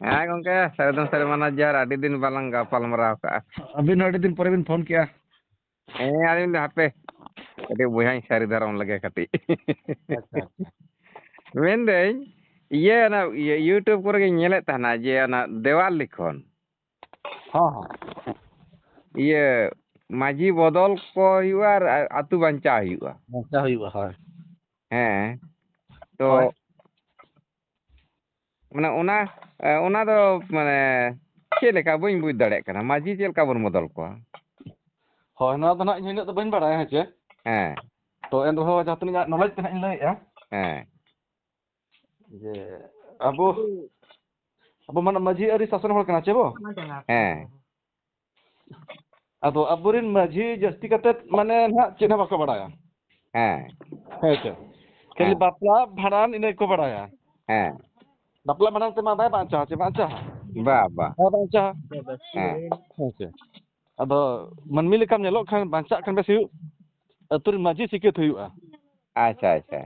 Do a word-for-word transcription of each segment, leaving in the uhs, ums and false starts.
ᱦᱮᱸ ᱜᱚᱝᱠᱮ, ᱥᱟᱹᱨᱤ ᱫᱚ ᱥᱟᱹᱨᱤ ᱢᱟᱱᱟ ᱡᱚᱦᱟᱨ᱾ ᱟᱹᱰᱤ ᱫᱤᱱ ᱵᱟᱞᱟᱝ ᱜᱟᱯᱟᱞ ᱢᱟᱨᱟᱣ ᱠᱟᱜᱼᱟ᱾ ᱟᱹᱵᱤᱱ ᱦᱚᱸ ᱟᱹᱰᱤ ᱫᱤᱱ ᱯᱚᱨᱮ ᱵᱤᱱ ᱯᱷᱳᱱ ᱠᱮᱜᱼᱟ᱾ ᱦᱮᱸ, ᱟᱹᱞᱤᱧ ᱫᱚ ᱦᱟᱯᱮ ᱠᱟᱹᱴᱤᱡ ᱵᱚᱭᱦᱟᱧ ᱥᱟᱹᱨᱤ ᱫᱷᱟᱨᱟᱢ ᱞᱮᱜᱮ ᱠᱟᱹᱴᱤᱡ᱾ ᱟᱪᱪᱷᱟ, ᱟᱪᱪᱷᱟ᱾ ᱢᱮᱱᱫᱟᱹᱧ, ᱤᱭᱟᱹ, ᱚᱱᱟ ᱤᱭᱟᱹ YouTube ᱠᱚᱨᱮ ᱜᱤᱧ ᱧᱮᱞᱮᱫ ᱛᱟᱦᱮᱱᱟ ᱡᱮ ᱚᱱᱟ ᱫᱮᱣᱟᱞ ᱞᱤᱠᱷᱚᱱ ᱦᱚᱸ, ᱦᱚᱸ᱾ ᱤᱭᱟᱹ, ᱢᱟᱹᱡᱷᱤ ᱵᱚᱫᱚᱞ ᱠᱚ ᱦᱩᱭᱩᱜᱼᱟ ᱟᱨ ᱟᱹᱛᱩ ᱵᱟᱧᱪᱟᱣ ᱦᱩᱭᱩᱜᱼᱟ᱾ ᱵᱟᱧᱪᱟᱣ ᱦᱩᱭᱩᱜᱼᱟ, ᱦᱳᱭ᱾ ᱦᱮᱸ, ᱛᱚ ᱦᱳᱭ᱾ ᱢᱟᱱᱮ ᱚᱱᱟ, ᱮ, ᱚᱱᱟ ᱫᱚ ᱢᱟᱱᱮ ᱪᱮᱫ ᱞᱮᱠᱟ? ᱵᱟᱹᱧ ᱵᱩᱡᱽ ᱫᱟᱲᱮᱭᱟᱜ ᱠᱟᱱᱟ, ᱢᱟᱹᱡᱷᱤ ᱪᱮᱫ ᱞᱮᱠᱟ ᱵᱚᱱ ᱵᱚᱫᱚᱞ ᱠᱚᱣᱟ? ᱦᱳᱭ, ᱱᱚᱣᱟ ᱫᱚ ᱱᱟᱦᱟᱜ ᱤᱧ ᱦᱚᱸ ᱤᱱᱟᱹᱜ ᱫᱚ ᱵᱟᱹᱧ ᱵᱟᱲᱟᱭᱟ, ᱦᱮᱸ ᱪᱮ? ᱦᱮᱸ᱾ ᱛᱚ ᱮᱱ ᱨᱮᱦᱚᱸ ᱡᱟᱦᱟᱸ ᱛᱤᱱᱟᱹᱜ knowledge ᱛᱮ ᱱᱟᱦᱟᱜ ᱤᱧ ᱞᱟᱹᱭᱮᱫᱼᱟ᱾ ᱦᱮᱸ᱾ ᱡᱮ ᱟᱵᱚ, ᱟᱵᱚ ᱢᱟᱱᱮ ᱢᱟᱹᱡᱷᱤ ᱟᱹᱨᱤ ᱥᱟᱥᱚᱱ ᱦᱚᱲ ᱠᱟᱱᱟ ᱪᱮ ᱵᱚ? ᱦᱮᱸ᱾ ᱟᱫᱚ ᱟᱵᱚᱨᱮᱱ ᱢᱟᱹᱡᱷᱤ ᱡᱟᱹᱥᱛᱤ ᱠᱟᱛᱮ ᱢᱟᱱᱮ ᱱᱟᱦᱟᱜ ᱪᱮᱫ ᱦᱚᱸ ᱵᱟᱠᱚ ᱵᱟᱲᱟᱭᱟ᱾ ᱦᱮᱸ᱾ ᱦᱮᱸ ᱪᱮ? ᱠᱷᱟᱹᱞᱤ ᱦᱮᱸ᱾ ᱵᱟᱯᱞᱟ ᱵᱷᱟᱸᱰᱟᱱ ᱤᱱᱟᱹ ᱜᱮᱠᱚ ᱵᱟᱲᱟᱭᱟ᱾ ᱦᱮᱸ᱾ ᱵᱟᱯᱞᱟ ᱵᱷᱟᱸᱰᱟᱱ ᱛᱮᱢᱟ ᱵᱟᱭ ᱵᱟᱧᱪᱟᱣᱟ ᱪᱮ ᱵᱟᱧᱪᱟᱣᱟ? ᱵᱟ, ᱵᱟ᱾ ᱵᱟᱭ ᱵᱟᱧᱪᱟᱣᱟ᱾ ᱦᱮᱸ᱾ ᱦᱮᱸ ᱪᱮ? ᱟᱫᱚ ᱢᱟᱹᱱᱢᱤ ᱞᱮᱠᱟᱢ ᱧᱮᱞᱚᱜ ᱠᱷᱟᱱ ᱵᱟᱧᱪᱟᱜ ᱠᱷᱟᱱ ᱵᱮᱥ ᱦᱩᱭᱩᱜ, ᱟᱹᱛᱩ ᱨᱮᱱ ᱢᱟᱹᱡᱷᱤ ᱥᱤᱠᱷᱤᱛ ᱦᱩᱭᱩᱜᱼᱟ᱾ ᱟᱪᱪᱷᱟ, ᱟᱪᱪᱷᱟ᱾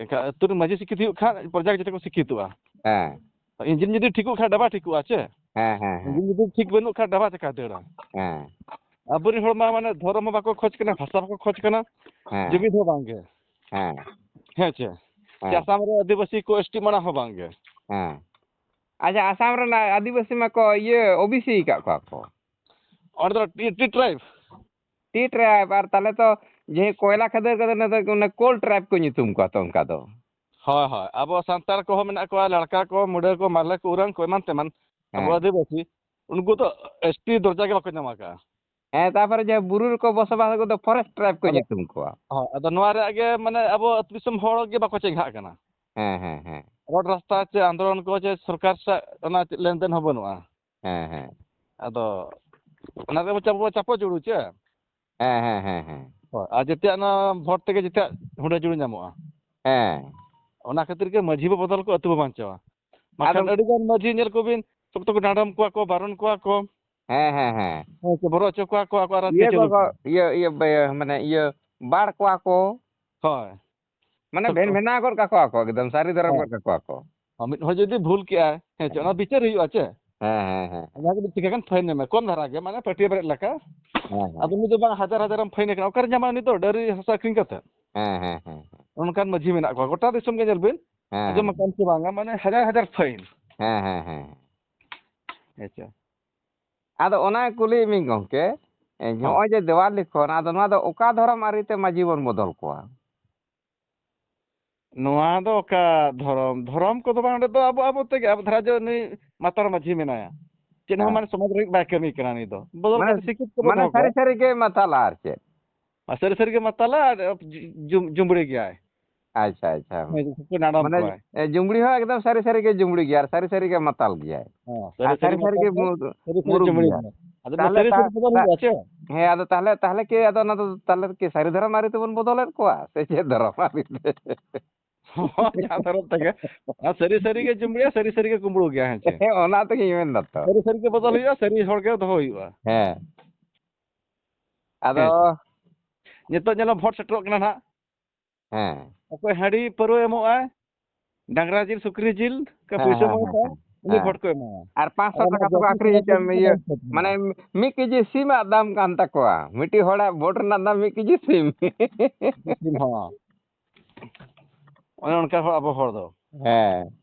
ᱮᱱᱠᱷᱟᱱ ᱟᱹᱛᱩ ᱨᱮᱱ ᱢᱟᱹᱡᱷᱤ ᱥᱤᱠᱷᱤᱛ ᱦᱩᱭᱩᱜ ᱠᱷᱟᱱ ᱯᱨᱚᱡᱟ ᱡᱚᱛᱚ ᱠᱚ ᱥᱤᱠᱷᱤᱛᱚᱜᱼᱟ᱾ ᱦᱮᱸ᱾ ᱤᱧᱡᱤᱱ ᱡᱩᱫᱤ ᱴᱷᱤᱠᱚᱜ ᱠᱷᱟᱱ ᱰᱟᱵᱟ ᱴᱷᱤᱠᱚᱜᱼᱟ ᱪᱮ? ᱦᱮᱸ, ᱦᱮᱸ, ᱦᱮᱸ᱾ ᱤᱧᱡᱤᱱ ᱡᱩᱫᱤ ᱴᱷᱤᱠ ᱵᱟᱹᱱᱩᱜ ᱠᱷᱟᱱ ᱰᱟᱵᱟ ᱪᱮᱠᱟ ᱫᱟᱹᱲᱟ? ᱦᱮᱸ᱾ ᱟᱵᱚᱨᱮᱱ ᱦᱚᱲ ᱢᱟ ᱢᱟᱱᱮ ᱫᱷᱚᱨᱚᱢ ᱦᱚᱸ ᱵᱟᱠᱚ ᱠᱷᱚᱡᱽ ᱠᱟᱱᱟ, ᱵᱷᱟᱥᱟ ᱵᱟᱠᱚ ᱠᱷᱚᱡᱽ ᱠᱟᱱᱟ, ᱦᱮᱸ᱾ ᱡᱩᱢᱤᱫ ᱦᱚᱸ ᱵᱟᱝᱜᱮ᱾ ᱦᱮᱸ᱾ ᱦᱮᱸ ᱪᱮ? ᱦᱮᱸ᱾ ᱟᱥᱟᱢ ᱨᱮ ᱟᱹᱫᱤᱵᱟᱹᱥᱤ ᱠᱚ, ᱮᱥ ᱴᱤ ᱢᱟᱱᱟ ᱦᱚᱸ ᱵᱟᱝᱜᱮ᱾ ᱦᱮᱸ᱾ ᱟᱪᱪᱷᱟ, ᱟᱥᱟᱢ ᱨᱮᱱᱟᱜ ᱟᱹᱫᱤᱵᱟᱹᱥᱤ ᱢᱟᱠᱚ ᱤᱭᱟᱹ, ᱳ ᱵᱤ ᱥᱤ ᱟᱠᱟᱫ ᱠᱚᱣᱟ ᱠᱚ᱾ ᱚᱸᱰᱮ ᱫᱚ T, T tribe᱾ T tribe, ᱟᱨ ᱛᱟᱦᱞᱮ ᱛᱚ ᱡᱮ ᱠᱚᱭᱞᱟ ᱠᱷᱟᱹᱫᱟᱹᱨ ᱠᱟᱛᱮ ᱚᱱᱟ ᱫᱚ ᱚᱱᱟ coal tribe ᱠᱚ ᱧᱩᱛᱩᱢ ᱠᱚᱣᱟ ᱛᱚ ᱚᱱᱠᱟ ᱫᱚ᱾ ᱦᱳᱭ, ᱦᱳᱭ᱾ ᱟᱵᱚ ᱥᱟᱱᱛᱟᱲ ᱠᱚᱦᱚᱸ ᱢᱮᱱᱟᱜ ᱠᱚᱣᱟ, ᱞᱟᱲᱠᱟ ᱠᱚ, ᱢᱩᱰᱟᱹ ᱠᱚ, ᱢᱟᱞᱮ ᱠᱚ, ᱩᱨᱟᱝ ᱠᱚ, ᱮᱢᱟᱱ ᱛᱮᱢᱟᱱ᱾ ᱟᱵᱚ ᱦᱮᱸ᱾ ᱟᱹᱫᱤᱵᱟᱹᱥᱤ, ᱩᱱᱠᱩ ᱫᱚ ᱮᱥ ᱴᱤ ᱫᱚᱨᱡᱟ ᱜᱮ ᱵᱟᱠᱚ ᱧᱟᱢ ᱟᱠᱟᱫᱼᱟ᱾ ᱦᱮᱸ, ᱛᱟᱯᱚᱨᱮ ᱡᱟᱦᱟᱸ ᱵᱩᱨᱩ ᱨᱮᱠᱚ ᱵᱚᱥᱚᱵᱟᱥ, ᱩᱱᱠᱩ ᱫᱚ forest tribe ᱠᱚ ᱟᱫᱚ, ᱧᱩᱛᱩᱢ ᱠᱚᱣᱟ᱾ ᱦᱳᱭ, ᱟᱫᱚ ᱱᱚᱣᱟ ᱨᱮᱭᱟᱜ ᱜᱮ ᱢᱟᱱᱮ ᱟᱵᱚ ᱟᱹᱛᱩ ᱫᱤᱥᱚᱢ ᱦᱚᱲ ᱜᱮ ᱵᱟᱠᱚ ᱪᱮᱸᱜᱷᱟᱜ ᱠᱟᱱᱟ᱾ ᱦᱮᱸ, ᱦᱮᱸ, ᱦᱮᱸ᱾ ᱨᱳᱰ ᱨᱟᱥᱛᱟ ᱪᱮ ᱟᱱᱫᱳᱞᱚᱱ ᱠᱚ ᱪᱮ ᱥᱚᱨᱠᱟᱨ ᱥᱟᱶ ᱚᱱᱟ ᱞᱮᱱᱫᱮᱱ ᱦᱚᱸ ᱵᱟᱹᱱᱩᱜᱼᱟ᱾ ᱦᱮᱸ, ᱦᱮᱸ᱾ ᱟᱫᱚ ᱚᱱᱟ ᱨᱮ ᱪᱟᱯᱚ, ᱪᱟᱯᱚ ᱡᱩᱲᱩ ᱪᱮ? ᱦᱮᱸ, ᱦᱮᱸ, ᱦᱮᱸ, ᱦᱮᱸ᱾ ᱦᱳᱭ, ᱟᱨ ᱡᱮᱛᱮᱭᱟᱜ ᱱᱚᱣᱟ ᱵᱷᱳᱴ ᱛᱮᱜᱮ ᱡᱮᱛᱮᱭᱟᱜ ᱦᱩᱰᱟᱹ ᱡᱩᱲᱩ ᱧᱟᱢᱚᱜᱼᱟ᱾ ᱦᱮᱸ᱾ ᱚᱱᱟ ᱠᱷᱟᱹᱛᱤᱨ ᱜᱮ ᱢᱟᱹᱡᱷᱤ ᱵᱚ ᱵᱚᱫᱚᱞ ᱠᱚ, ᱟᱹᱛᱩ ᱵᱚ ᱵᱟᱧᱪᱟᱣᱟ᱾ ᱵᱟᱠᱷᱟᱱ ᱟᱫᱚ ᱟᱹᱰᱤ ᱜᱟᱱ ᱢᱟᱹᱡᱷᱤ ᱧᱮᱞ ᱠᱚᱵᱤᱱ, ᱥᱚᱠᱛᱚ ᱠᱚ ᱰᱟᱸᱰᱚᱢ ᱠᱚᱣᱟ ᱠᱚ, ᱵᱟᱨᱚᱱ ᱠᱚᱣᱟ ᱠᱚ᱾ ᱦᱮᱸ, ᱦᱮᱸ, ᱦᱮᱸ᱾ ᱦᱮᱸ, ᱥᱮ ᱵᱚᱨᱚ ᱦᱚᱪᱚ ᱠᱚᱣᱟ ᱠᱚ, ᱟᱠᱚᱣᱟᱜ ᱨᱟᱡᱽ ᱤᱭᱟᱹ ᱪᱟᱹᱞᱩ ᱠᱚ, ᱠᱚ᱾ ᱤᱭᱟᱹ, ᱤᱭᱟᱹ, ᱵᱮ-, ᱢᱟᱱᱮ ᱤᱭᱟᱹ, ᱵᱟᱲ ᱠᱚᱣᱟ ᱠᱚ᱾ ᱦᱳᱭ᱾ ᱢᱟᱱᱮ ᱥᱚᱠᱛᱚ᱾ ᱵᱷᱮᱱ-, ᱵᱷᱮᱱᱟᱣ ᱜᱚᱫ ᱠᱟᱠᱚᱣᱟ ᱠᱚ, ᱮᱠᱫᱚᱢ ᱥᱟᱹᱨᱤ ᱫᱷᱚᱨᱚᱢ ᱦᱳᱭ᱾ ᱜᱚᱫ ᱠᱟᱠᱚᱣᱟ ᱠᱚ᱾ ᱦᱚᱸ, ᱢᱤᱫ ᱦᱚᱲ ᱡᱩᱫᱤ ᱵᱷᱩᱞ ᱠᱮᱜᱼᱟᱭ, ᱦᱮᱸ ᱪᱮ, ᱚᱱᱟ ᱵᱤᱪᱟᱹᱨ ᱦᱩᱭᱩᱜᱼᱟ ᱪᱮ? ᱦᱮᱸ, ᱦᱮᱸ, ᱦᱮᱸ᱾ ᱡᱟᱦᱟᱸ ᱠᱚᱫᱚ ᱪᱤᱠᱟᱹ ᱜᱟᱱ ᱯᱷᱟᱭᱤᱱ ᱮᱢᱟ, ᱠᱚᱢ ᱫᱷᱟᱨᱟ ᱜᱮ, ᱢᱟᱱᱮ ᱯᱟᱹᱴᱭᱟᱹ ᱵᱮᱨᱮᱫ ᱞᱮᱠᱟ᱾ ᱦᱮᱸ, ᱦᱮᱸ᱾ ᱟᱫᱚ ᱩᱱᱤ ᱫᱚ ᱵᱟᱝ, ᱦᱟᱡᱟᱨ ᱦᱟᱡᱟᱨᱮᱢ ᱯᱷᱟᱭᱤᱱ ᱮ ᱠᱟᱱᱟ, ᱚᱠᱟᱨᱮ ᱧᱟᱢᱟ ᱩᱱᱤ ᱫᱚ ᱰᱟᱹᱝᱨᱤ ᱦᱟᱥᱟ ᱟᱹᱠᱷᱨᱤᱧ ᱠᱟᱛᱮ? ᱦᱮᱸ, ᱦᱮᱸ, ᱦᱮᱸ, ᱦᱮᱸ᱾ ᱚᱱᱠᱟᱱ ᱢᱟᱹᱡᱷᱤ ᱢᱮᱱᱟᱜ ᱠᱚᱣᱟ, ᱜᱚᱴᱟ ᱫᱤᱥᱚᱢ ᱜᱮ ᱧᱮᱞ ᱵᱤᱱ, ᱦᱮᱸ, ᱟᱸᱡᱚᱢ ᱦᱮᱸ᱾ ᱟᱠᱟᱫ ᱪᱮ ᱵᱟᱝᱟ, ᱢᱟᱱᱮ ᱦᱟᱡᱟᱨ ᱦᱟᱡᱟᱨ ᱯᱷᱟᱭᱤᱱ᱾ ᱦᱮᱸ, ᱦᱮᱸ, ᱦᱮᱸ᱾ ᱦᱮᱸ ᱪᱮ? ᱟᱫᱚ ᱚᱱᱟ ᱠᱩᱞᱤᱭᱮᱫ ᱢᱤᱧ ᱜᱚᱢᱠᱮ, ᱮ, ᱦᱚᱸ᱾ ᱱᱚᱜᱼᱚᱭ ᱡᱮ ᱫᱮᱣᱟᱞ ᱞᱤᱠᱷᱚᱱ, ᱟᱫᱚ ᱱᱚᱣᱟ ᱫᱚ ᱚᱠᱟ ᱫᱷᱚᱨᱚᱢ ᱟᱹᱨᱤᱛᱮ ᱢᱟᱹᱡᱷᱤ ᱵᱚᱱ ᱵᱚᱫᱚᱞ ᱠᱚᱣᱟ? ᱱᱚᱣᱟ ᱫᱚ ᱚᱠᱟ ᱫᱷᱚᱨᱚᱢ? ᱫᱷᱚᱨᱚᱢ ᱠᱚᱫᱚ ᱵᱟᱝ, ᱚᱸᱰᱮ ᱫᱚ ᱟᱵᱚ, ᱟᱵᱚ ᱛᱮᱜᱮ, ᱟᱵᱚ ᱫᱷᱟᱨᱟ ᱡᱮ ᱩᱱᱤ ᱢᱟᱛᱟᱞ ᱢᱟᱹᱡᱷᱤ ᱢᱮᱱᱟᱭᱟ, ᱪᱮᱫ ᱦᱚᱸ ᱦᱮᱸ᱾ ᱢᱟᱱᱮ ᱥᱚᱢᱟᱡᱽ ᱞᱟᱹᱜᱤᱫ ᱵᱟᱭ ᱠᱟᱹᱢᱤ ᱠᱟᱱᱟ ᱩᱱᱤ ᱫᱚ᱾ ᱵᱚᱫᱚᱞ ᱢᱟᱱᱮ, ᱠᱟᱛᱮ ᱥᱤᱠᱠᱷᱤᱛ ᱠᱚᱵᱚ ᱢᱟᱱᱮ ᱫᱚᱦᱚ ᱥᱟᱹᱨᱤ ᱠᱚᱣᱟ᱾ ᱥᱟᱹᱨᱤ ᱜᱮ ᱢᱟᱛᱟᱞᱟ ᱟᱨ ᱪᱮᱫ? ᱟᱨ ᱥᱟᱹᱨᱤ ᱥᱟᱹᱨᱤ ᱜᱮ ᱢᱟᱛᱟᱞᱟ ᱟᱨ ᱡᱩ-, ᱡᱩ-, ᱡᱩᱢᱵᱽᱲᱤ ᱜᱮᱭᱟᱭ᱾ ᱟᱪᱪᱷᱟ, ᱟᱪᱪᱷᱟ᱾ ᱦᱮᱸ, ᱩᱱᱠᱩ ᱰᱟᱸᱰᱚᱢ ᱢᱟᱱᱮ, ᱠᱚᱣᱟᱭ᱾ ᱮ, ᱡᱩᱢᱵᱽᱲᱤ ᱦᱚᱸ ᱮᱠᱫᱚᱢ ᱥᱟᱹᱨᱤ ᱥᱟᱹᱨᱤ ᱜᱮ ᱡᱩᱢᱵᱽᱲᱤ ᱜᱮᱭᱟ ᱟᱨ ᱥᱟᱹᱨᱤ ᱥᱟᱹᱨᱤ ᱜᱮ ᱢᱟᱛᱟᱞ ᱜᱮᱭᱟᱭ᱾ ᱦᱮᱸ, ᱥᱟᱹᱨᱤ ᱟᱨ ᱥᱟᱹᱨᱤ ᱥᱟᱹᱨᱤ ᱥᱟᱹᱨᱤ ᱜᱮ ᱢᱟᱛᱟᱞ ᱜᱮ, ᱢᱩ-, ᱥᱟᱹᱨᱤ ᱥᱟᱹᱨᱤ ᱢᱩᱨᱩᱠ ᱡᱩᱢᱵᱽᱲᱤ ᱜᱮᱭᱟᱭ᱾ ᱜᱮᱭᱟ᱾ ᱟᱫᱚ ᱛᱟᱦᱞᱮ ᱥᱟᱹᱨᱤ ᱛᱟ-, ᱥᱟᱹᱨᱤ ᱵᱚᱫᱚᱞ ᱛᱟ-, ᱦᱩᱭᱩᱜᱼᱟ ᱪᱮ? ᱦᱮᱸ, ᱟᱫᱚ ᱛᱟᱦᱞᱮ, ᱛᱟᱦᱞᱮ ᱠᱤ ᱟᱫᱚ ᱚᱱᱟ ᱫᱚ ᱛᱟᱦᱞᱮ ᱠᱤ ᱥᱟᱹᱨᱤ ᱫᱷᱚᱨᱚᱢ ᱟᱹᱨᱤ ᱛᱮᱵᱚᱱ ᱵᱚᱫᱚᱞᱮᱫ ᱠᱚᱣᱟ ᱥᱮ ᱪᱮᱫ ᱫᱷᱚᱨᱚᱢ ᱟᱹᱨᱤ ᱛᱮ? ᱦᱚᱸ, ᱡᱟᱦᱟᱸ ᱫᱷᱚᱨᱚᱢ ᱛᱮᱜᱮ᱾ ᱟᱨ ᱥᱟᱹᱨᱤ ᱥᱟᱹᱨᱤ ᱜᱮ ᱡᱩᱢᱵᱽᱲᱤᱭᱟ, ᱥᱟᱹᱨᱤ ᱥᱟᱹᱨᱤ ᱜᱮ ᱠᱩᱢᱵᱽᱲᱩ ᱜᱮᱭᱟ, ᱦᱮᱸ ᱪᱮ? ᱦᱮᱸ, ᱚᱱᱟ ᱛᱮᱜᱮᱧ ᱢᱮᱱ ᱫᱟ ᱛᱚ᱾ ᱥᱟᱹᱨᱤ ᱥᱟᱹᱨᱤ ᱜᱮ ᱵᱚᱫᱚᱞ ᱦᱩᱭᱩᱜᱼᱟ, ᱥᱟᱹᱨᱤ ᱦᱚᱲ ᱜᱮ ᱫᱚᱦᱚ ᱦᱩᱭᱩᱜᱼᱟ᱾ ᱦᱮᱸ᱾ ᱟᱫᱚ ᱦᱮᱸ ᱪᱮ? ᱱᱤᱛᱚᱜ ᱧᱮᱞᱚᱜ ᱵᱷᱳᱴ ᱥᱮᱴᱮᱨᱚᱜ ᱠᱟᱱᱟ ᱱᱟᱦᱟᱜ᱾ ᱦᱮᱸ᱾ ᱚᱠᱚᱭ ᱦᱟᱺᱰᱤ ᱯᱟᱹᱨᱣᱟᱹ ᱮᱢᱚᱜᱼᱟᱭ, ᱰᱟᱝᱨᱟ ᱡᱤᱞ, ᱥᱩᱠᱨᱤ ᱡᱤᱞ, ᱦᱮᱸ, ᱯᱩᱭᱥᱟᱹ ᱦᱮᱸ, ᱮᱢᱚᱜ ᱦᱮᱸ, ᱛᱟᱭ, ᱦᱮᱸ, ᱩᱱᱤ ᱦᱮᱸ᱾ ᱵᱷᱳᱴ ᱠᱚ ᱮᱢᱟᱭᱟ᱾ ᱟᱨ ᱯᱟᱸᱪᱥᱚ ᱟᱨ ᱚᱱᱟ ᱴᱟᱠᱟ ᱛᱮᱠᱚ ᱡᱟᱹᱥᱛᱤ ᱟᱹᱠᱷᱨᱤᱧ ᱥᱚᱢᱚᱭ ᱦᱚᱪᱚ ᱫᱚ ᱢᱮᱭᱟ᱾ ᱵᱟᱝ ᱠᱚ ᱮᱢᱟᱭᱟ᱾ ᱢᱟᱱᱮ ᱢᱤᱫ ᱠᱮᱡᱤ ᱥᱤᱢᱟᱜ ᱫᱟᱢ ᱠᱟᱱ ᱛᱟᱠᱚᱣᱟ᱾ ᱢᱤᱫᱴᱤᱡ ᱦᱚᱲᱟᱜ ᱵᱷᱳᱴ ᱨᱮᱱᱟᱜ ᱫᱟᱢ ᱢᱤᱫ ᱠᱮᱡᱤ ᱥᱤᱢ᱾ ᱥᱤᱢ ᱦᱚᱸ᱾ ᱚᱱᱮ ᱚᱱᱠᱟ ᱦᱚᱲ ᱟᱵᱚ ᱦᱚᱲ ᱫᱚ᱾ ᱦᱮᱸ᱾